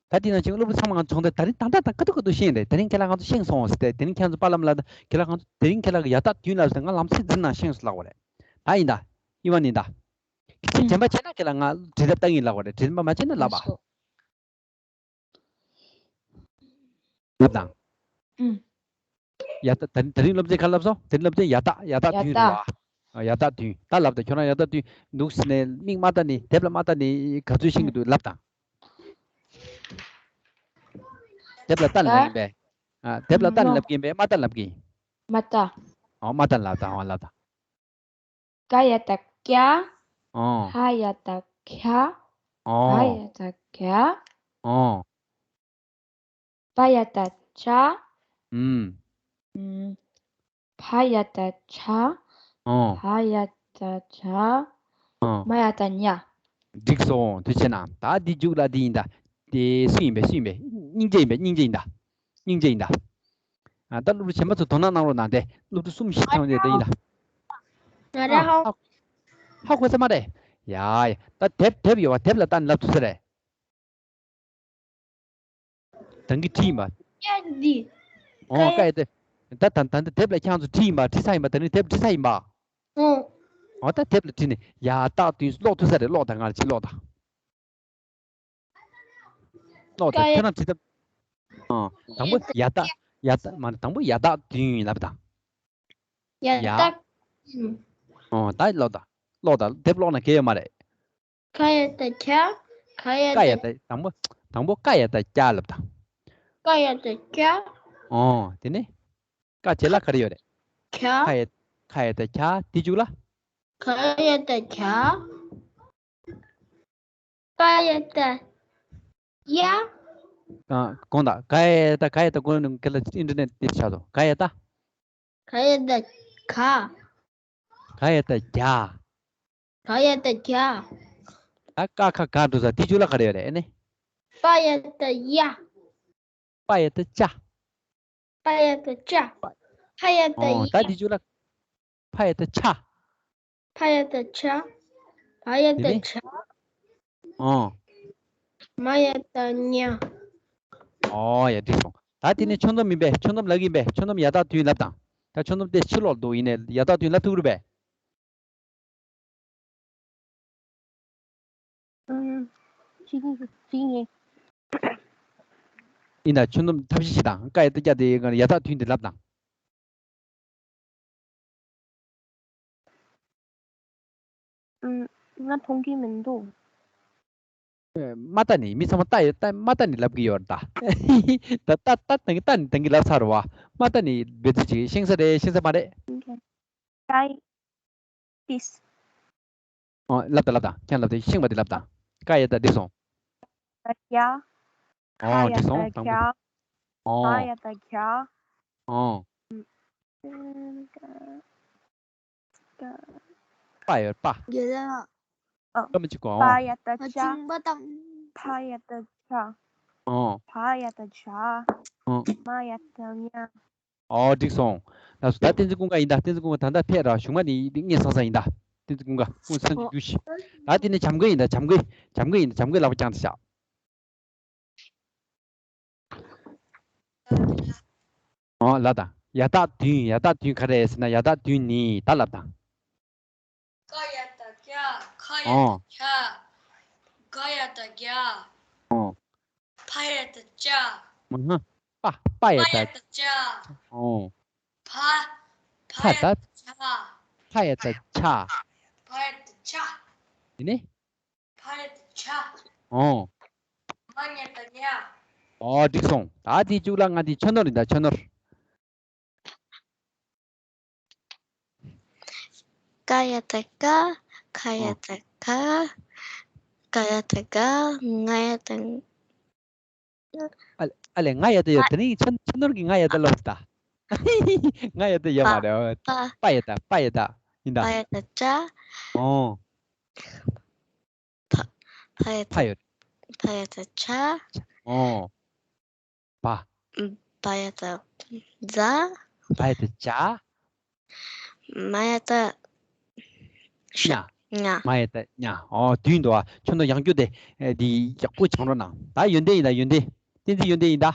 ད་དེ་ནང་བཞིན་སློབ་ཕྲུག་ཚང་མ་ང་ཚོ་ཚོགས་འདུ་ད་རིང་ད་ལྟ་དང་ཁ་ཐུག་ཁ་ཐུག་ཤེས་རེད། དེ་རིང་ཁྱེད་ལ་ང་ཚོ་ཤེས་སོང་ཟེར་ཏེ། དེ་རིང་ཁྱེད་ཚོ་པ་ལམ་ལ་ད་ཁྱེད་ལ་ང་ཚོ་དེ་རིང་ཁྱེད་ལ་ཡ་བཏགས་བདུན་ལབ་ཟེར། ང་ལམ་སེང་འཛིན་ན་ཤེས་སོང་ལབ་པ་རེད། ད་ཡིན་ད། ཨི་ཝན་ནི་ད། ཁྱེད་ཚོ་དྲན་པ་བྱས་ན་ཁྱེད་ལ་ང་བྲིས་ཐབས་ལྟ་གི་ཡིན་ལབ་པ་རེད། དྲན་པ་མ་བྱས་ན་ལབ་པ། ལབ་དང་། ཨུམ། ཡ་ད་ད་དེ་རིང་སློབ་ཚན་ག་ལབ་སོང་། དེ་རིང་སློབ་ཚན་ཡ་བཏགས། ཡ་བཏགས་བདུན་རེད་བ། ཡ་བཏགས། ཨ་ཡ་བཏགས་བདུན། ད་ལབ་དང་། ཁྱོད་རང་ཡ་བཏགས་བདུན་འདུག་ཟེར་ནས་མིག་མ་བལྟ་ནས་དེབ་ལ་མ་བལྟ་ནས་ག་ཚོད་ཤེས་ཀྱི་འདུག་ལབ་དང་། དེབ་ལ་བལྟ་ནས་ལབ་ཀྱིན་པས། ཨ་དེབ་ལ་བལྟ་ནས་ལབ་ཀྱིན་པས། མ་བལྟ་ལབ་ཀྱིན། མ་བལྟ། ཨོ་མ་བལྟ་ལབ་དང་། ཨོ་ལབ་དང་། ཀ་ཡ་བཏགས་ཀྱ། ཨོ། ཧ་ཡ་བཏགས་ཁྱ། ཨོ། བ་ཡ་བཏགས་བྱ། ཨོ། པ་ཡ་བཏགས་པྱ། ཨུམ། ཨུམ། ཕ་ཡ་བཏགས་ཕྱ། ཨོ། བ་ཡ་བཏགས་བྱ། ཨོ། མ་ཡ་བཏགས་མྱ། འགྲིག་སོང་། ཐུགས་རྗེ་གནང་། ད་འདི་མཇུག་ལ་འདི་ཡིན་ད། དེ་སུ་ཡིན་པས། སུ་ཡིན་པས། སྙིང་རྗེ་ཡིན་པས། སྙིང་རྗེ་ཡིན་ད། སྙིང་རྗེ་ཡིན་ད། ཨ་ད་སློབ་ཕྲུག་གཞན་པ་ཚོ་དོ་སྣང་གནང་རོགས་གནང་། དེ་སློབ་ཕྲུག་གསུམ་བཞི་ཐམ་དེ་དེ་ཡིན་ད། ང་རང་ཧ་ཧ་གོ་ས་མ་རེད། ཡ་ཡ། ད་དེབ་དེབ་ཡོད་པ་དེབ་ལ་ལྟ་ནས་ལབ་ཐུབ་ས་རེད། ད་གིན་བྲིས་ཡིན་པ། ཀྱ་འདི། ཨོ་ཀ་ཡ་དེ། ད་ད་ད་འདི་དེབ་ལ་ཁྱེད་ཚོ་བྲིས་ཡིན་པ། བྲིས་ཚར་ཡིན་པ། ད་ནི་དེབ་བྲིས་ཚར་ཡིན་པ། ཨོ། ཨོ་ད་དེབ་ལ་བྲིས་ནས་ཡ་བཏགས་བདུན་ཀློག་ཐུབ་ས་རེད། ཀློག་དང་། ང་ལ་ཅིག་ཀློག་དང་། ཀློག་དང་། ཀ་ཡ། ཁྱེད་རང་བྲིས་ཐབས། ཨ། དང་པོ་ཡ་བཏགས། ཡ་བཏགས་མ་རེད། དང་པོ་ཡ་བཏགས་དོན་ཡིན་ལབ་དང་། ཡ་ཡ། བཏགས། ཨོ་ད་ཀློག་དང་། ཀློག་དང་། དེབ་ཀློག་ན་གལ་ཡོད་མ་རེད། ག་ཡ་བཏགས་ག། ག་ཡ་ཀ་ཡ་བཏགས། བཏགས། དང་པོ། དང་པོ་ཀ་ཡ་བཏགས་ཀྱ་ལབ་དང་། ཀ་ཡ་བཏགས་ཀྱ། ཨོ་དེ་ནས་ཀ་རྗེས་ལ་ག་རེ་ཡོད་རེད། ག། ཁ་ཡ། ཁ་ཡ་བཏགས་ཁྱ། དེ་མཇུག་ལ། ག་ཡ་བཏགས་གྱ། པ་ཡ་བཏགས་ཡ། ཨ། དགོངས་དག་ག་ཡ་བཏགས། ག་ཡ་བཏགས། དགོངས་ནས་ཁྱེད་ལ་ཨིན་ཊར་ནེཊ་དེ་ཆགས་སོང་། ག་ཡ་བཏགས། ག་ཡ་བཏགས་ག། ག་ཡ་བཏགས་གྱ། ག་ཡ་བཏགས་གྱ། ད་ཀ་ཁ་ག་འགྲོ་ས་དེ་མཇུག་ལ་ག་རེ་ཡོད་རེད། ཨེ་ནི། པ་ཡ་བཏགས་ཡ། པ་ཡ་བཏགས་པ། པ་ཡ་བཏགས་པ། ཕ་ཡ་བཏགས་ཨོ་ད་ཡ། དེ་མཇུག་ལ་ཕ་ཡ་བཏགས་ཕྱ། ཕ་ཡ་བཏགས་ཕྱ། བ་ཡ་དེ་ནས་བཏགས་བྱ། ཨོ། མ་ཡ་བཏགས་མྱ། ཨོ་ཡ་འགྲིག་སོང་། ད་དེ་ནས་ཁྱོད་ཚོ་མིན་པས། ཁྱོད་ཚོ་ལབ་ཀྱི་ཡིན་པས། ཁྱོད་ཚོ་ཡ་བཏགས་དོན་ལབ་དང་། ད་ཁྱོད་ཚོ་དེ་ཕྱི་ལོགས་འདུག་ཡིན་ནས་ཡ་བཏགས་དོན་ལབ་ཐུབ་ཀྱི་རེད་པས། ཨུམ། ཅི་ཅི་ཅི་ཡིན། ཡིན་ད། ཁྱོད་ཚོ་ཐབས་ཤེས་ཤིག་དང་། ཀ་ཡ་བཏགས་ཀྱ་དེ་ཡ་བཏགས་དོན་དེ་ལབ་དང་། ཨུམ། ང་མཐོང་གི་མི་འདུག་མ་ལྟ་ནི་མི་ཚང་མ་ལྟ་ཡོད། ལྟ་མ་ལྟ་ནི་ལབ་ཀྱི་ཡོད་རེད་ད། ད་ལྟ་ལྟ་ནི་ལྟ་ནི་ལྟ་གི་ལབ་ཚར་བ། མ་ལྟ་ནི་འབད་རྩོལ་བྱེད། ཤེས་ས་རེད། ཤེས་ས་མ་རེད། ཀའི། ཏིས། ཨོ་ལབ་དང་། ལབ་དང་། ཁྱེད་ལབ་དེ་ཤེས་པ་དེ་ལབ་དང་། ཀ་ཡ་བཏགས་འགྲིག་སོང་། ཡ། ཨོ་འགྲིག་སོང་། དང་པོ། ཨོ། ཨ་ཡ་བཏགས་ཨ། ཨོ། པ་ཡོད་པ། ཡོད་ལ། ཨ། ཀ་མི་གཅིག་གོ། པ་ཡ་བཏགས་པ། ཕ་ཡ་བཏགས་པ། ཨོ། བ་ཡ་བཏགས་བྱ། ཨོ། མ་ཡ་བཏགས་མྱ། ཨོ་འགྲིག་སོང་། ལགས་སོ། ད་བསྟན་འཛིན་ཀུན་དགའ་ཡིན་ད། བསྟན་འཛིན་ཀུན་དགའ་ད་ལྟ་ཕེབས་ར། གཞུག་མ་ནི་སྔས་ས་ས་ཡིན་ད། བསྟན་འཛིན་ཀུན་དགའ་ཀུན་སང་རྒྱུ་ཞིག་ད་དེ་ནས་བྱམས་མགོན་ཡིན་ད། བྱམས་མགོན། བྱམས་མགོན་ཡིན་ད། བྱམས་མགོན་ལག་པ་བརྐྱངས་ཏེ་བཞག་ཨོ་ལ་དང་། ཡ་བཏགས་དོན། ཡ་བཏགས་དོན་ག་རེ་ཟེར་ན། ཡ་བཏགས་དོན་ནི་ད་ལབ་དང་། ཀ་ཡ་བཏགས་ཀྱ། ཁ་ཡ་ཨོ། བཏགས་ཁྱ། ག་ཡ་བཏགས་གྱ། ཨོ། ཕ་ཡ་བཏགས་ཕྱ། མ་ཧ། པ། པ་ཡ་བཏགས་པ་ཡ་བཏགས་པ། ཨོ། བ། བ་ཡ་བཏགས་བྱ། ཕ་ཡ་བཏགས་ཕྱ། བ་ཡ་བཏགས་བྱ། དེ་ནས། ཕ་ཡ་བཏགས་ཕྱ། ཨོ། མ་ཡ་བཏགས་མྱ། ཨོ་འགྲིག་སོང་། ད་དེའི་མཇུག་ལ་ང་དེ་ཆོས་ནོར་ཡིན་ད། ཆོས་ནོར། ཀ་ཡ་བཏགས་ཀྱ། ཁ་ཡ་ཨོ། བཏགས་ཁྱ། ག་ཡ་བཏགས་གྱ། ང་ཡ་བཏགས། ཨ་ལས། ཨ་ལས། ང་ཡ་བཏགས་ཡོད། དེ་རིང་ཆོས་ཆོས་ནོར་གྱིས་ང་ཡ་བཏགས་ལབ་ད། ང་ཡ་བཏགས་ཡོད་མ་རེད། པ། པ་ཡ་བཏགས། པ་ཡ་བཏགས་ཡིན་ད། པ་ཡ་བཏགས་པ། ཨོ། ཕ། ཕ་ཡ་ཕ་ཡོད། ཕ་ཡ་བཏགས་ཕྱ། ཨོ། བ། བ་ཡ་བཏགས་བྱ། བ་ཡ་བཏགས་བྱ། མ་ཡ་བཏགས་མྱ། མྱ། མ་ཡ་བཏགས་མྱ། ཨོ་དུས་འདུག་ཨ། ཁྱོད་ཚོ་ཡང་བསྐྱར་དེ་འདི་ཡག་པོ་སྦྱང་རོགས་གནང་། ད་ཡོན་ཏན་ཡིན་ད། ཡོན་ཏན། བསྟན་འཛིན་ཡོན་ཏན་ཡིན་ད།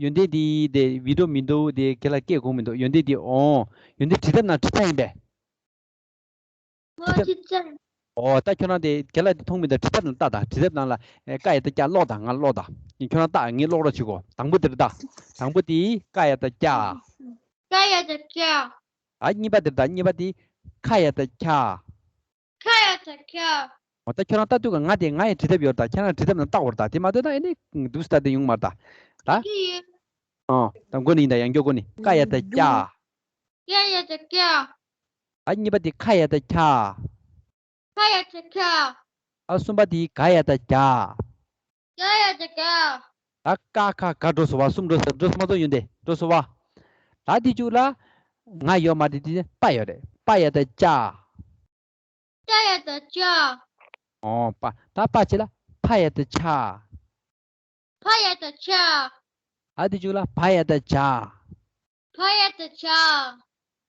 ཡོན་ཏན་འདི་དེ་བི་ཌི་ཡོ་མི་འདུག་དེ་ཁྱེད་ལ་སྐད་གོ་མི་འདུག་ཡོན་ཏན་འདི། ཨོ། ཡོན་ཏན་བྲིས་ཐབས་ནང་བྲིས་ཚར་ཡིན་པས། ཨོ་བྲིས་ཐབས། བྲིས་ཚར། ཨོ་ད་ཁྱོད་རང་དེ་ཁྱེད་ལ་དེ་མཐོང་མི་འདུག་བྲིས་ཐབས་ནང་ལྟ་དང་། བྲིས་ཐབས་ནང་ལ་ཨེ་ཀ་ཡ་བཏགས་ཀྱ། ཀློག་དང་། ང་ཀློག་དང་། ཁྱོད་རང་ལྟ། ངས་ཀློག་རོགས་བྱེད་གོ། དང་པོ་དེ་རེད་ད། དང་པོ་དེ་ཀ་ཡ་བཏགས་ཀྱ། ཀ་ཡ་བཏགས་ཀྱ། ཨ་གཉིས་པ་དེ་རེད་ད། གཉིས་པ་དེ་ཁ་ཡ་བཏགས་ཁྱ། ཁ་ཡ་བཏགས་ཁྱ། འོ་ད་ཁྱོད་རང་ལྟ་དུས་ཀ་ང་དེ་ང་ཡི་བྲིས་ཐབས་ཡོད་ད། ཁྱེད་རང་བྲིས་ཐབས་ནང་ལྟ་དགོས་རེད་ད། དེ་མ་ལྟོས་ན་ཨེ་ནི་འདུག་སེ་ལྟ་དེ་ཡོང་མ་རེད་ད། ད། ཡོད། ཨོ། ད་མགོ་ནས་ཡིན་ད། ཡང་བསྐྱར་མགོ་ནས། ཀ་ཡ་བཏགས་ཀྱ། ཀ་ཡ་བཏགས་ཀྱ། ཨ་གཉིས་པ་དེ་ཁ་ཡ་བཏགས་ཁྱ། ཁ་ཡ་བཏགས་ཁྱ། ཨ་གསུམ་པ་དེ་ག་ཡ་བཏགས་གྱ། ག་ཡ་བཏགས་གྱ། ད་ཀ་ཁ་ག་འགྲོ་སོང་བ། གསུམ་འགྲོ་སོང་། འགྲོ་སོང་མ་གཏོགས་ཡོན་ཏན་འགྲོ་སོང་བ། ད་དེ་མཇུག་ལ་ང་ཡོད་མ་རེད། དེ་པ་ཡོད་རེད། པ་ཡ་བཏགས་པྱ། པྱ་ཡ་བཏགས་པྱ། ཨོ་པ། ད་པ་རྗེས་ལ་ཕ་ཡ་བཏགས་ཕྱ། ཕ་ཡ་བཏགས་ཕྱ། ཨ་དེ་མཇུག་ལ་བ་ཡ་བཏགས་བྱ། བ་ཡ་བཏགས་བྱ།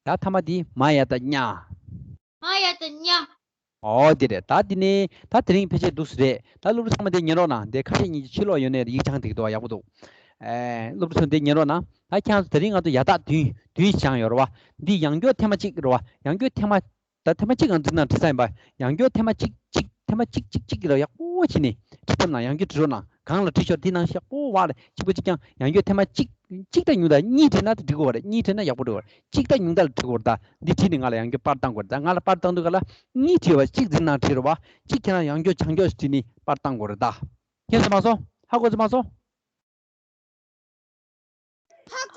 ད་ཐ་མ་དེ་མ་ཡ་བཏགས་མྱ། མ་ཡ་བཏགས་མྱ། ཨོ་དེ་རེད། ད་དེ་ནས་ད་དེ་རིང་ཕལ་ཆེར་འདུག་སེ་རེད། ད་སློབ་ཕྲུག་ཚང་མ་དེ་ཉན་རོགས་གནང་། དེ་ཁ་ཤས་གཉིས་ཀྱིས་ཕྱི་ལོགས་ཡོད་ནས་ཡིག་སྦྱང་འགྲིག་འདུག་ཡག་པོ་འདུག་ཨེ། སློབ་ཕྲུག་ཚོ་དེ་ཉན་རོགས་གནང་། ད་ཁྱེད་རང་ཚོ་དེ་རིང་ང་ཚོ་ཡ་བཏགས་དོན། དོན་སྦྱངས་ཡོད་རེད་བ། འདི་ཡང་བསྐྱར་ཐེངས་མ་གཅིག་རེད་བ། ཡང་བསྐྱར་ཐེངས་མ། ད་ཐེངས་མ་གཅིག་ང་འདི་ནང་བྲིས་ཚར་ཡིན་པ། ཡང་བསྐྱར་ཐེངས་མ་གཅིག་གཅིག་ཐེངས་མ་གཅིག་གཅིག་གཅིག་ལ་ཡག་པོ་བྱས་ནས་བྲིས་ཐབས་ནང་ཡང་བསྐྱར་བྲིས་རོགས་གནང་ གང་ལ་བྲིས་ཤོག་དེ་ནང་ཡག་པོ་བ་རེད། གཅིག་པོ་གཅིག་རྐྱང་ཡང་བསྐྱར་ཐེངས་མ་གཅིག་གཅིག་དང་ཉུང་དང་གཉིས་བྲིས་ན་དེ་འགྲིག་གི་རེད། གཉིས་བྲིས་ན་ཡག་པོ་འགྲིག་གི་རེད། གཅིག་དང་ཉུང་དང་ལ་བྲིས་དགོས་རེད། ད་འདི་བྲིས་ནས་ང་ལ་ཡང་བསྐྱར་པར་བཏང་དགོས་རེད། ད་ང་ལ་པར་བཏང་དུས་ག་ལ་གཉིས་བྲིས་པ་གཅིག་འཛིན་ན་བྲིས་རེད་བ། གཅིག་ཁྱེད་རང་ཡང་བསྐྱར་བྱང་བསྐྱར་བྲིས་ནས་པར་བཏང་དགོས་རེད་ད། མཁྱེན་སོང་མ་སོང་། ཧ་གོ་སོང་མ་སོང་།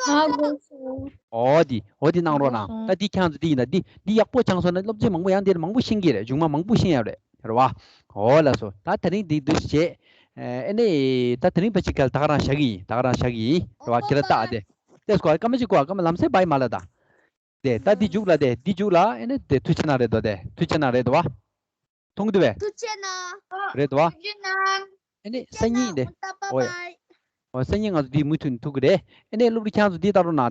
ཧ་གོ་སོང་། འོ་དེ་འོ་དེ་གནང་རོགས་གནང་། ད་འདི་ཁྱེད་ཚོ་འདི་ཡིན་ད། འདི་འདི་ཡག་པོ་སྦྱངས་སོང་ན་སློབ་ཚན་མང་པོ་ཡང་འདིར་མང་པོ་ཤེས་ཀྱི་རེད། གཞུང་མ་མང་པོ་ཤེས་ཡ་རེད། རེད་བ། འོ་ལགས་སོ། ད་དེ་རིང་འདི་འདུག་བྱས། ཨེ་ནས་ད་དེ་རིང་ཕལ་ཆེར་གལ་ད་ག་རང་བཞག་གི་ཡིན། ད་ག་རང་བཞག་གི་ཡིན། རེད་བ། ཁྱེད་རང་ལྟ་ཨ་དེ། ལྟས་སྐོར་སྐར་མ་གཅིག་གོ། སྐར་མ་ལམ་སེང་བའི་མ་ལ་ད། དེ་ད་འདི་མཇུག་ལ་དེ་འདི་མཇུག་ལ་ཨེ་ནས་དེ་མཐུ་ཆེ་ན་རེད་དོ། དེ་མཐུ་ཆེ་ན་རེད་དོ་བ། མཐོང་གི་འདུག་བས། མཐུ་ཆེ་ན། རེད་དོ་བ། མཐུ་ཆེ་ན། ཨེ་ནས་སང་ཉིན་དེ། འོ་ཡ། འོ་སང་ཉིན་ང་ཚོ་འདི་མུ་མཐུད་ཐུག་གི་རེད། ཨེ་ནས་སློབ་ཕྲུག་ཁྱེད་ཚོ་འདི་ལྟ་རོགས་གནང་།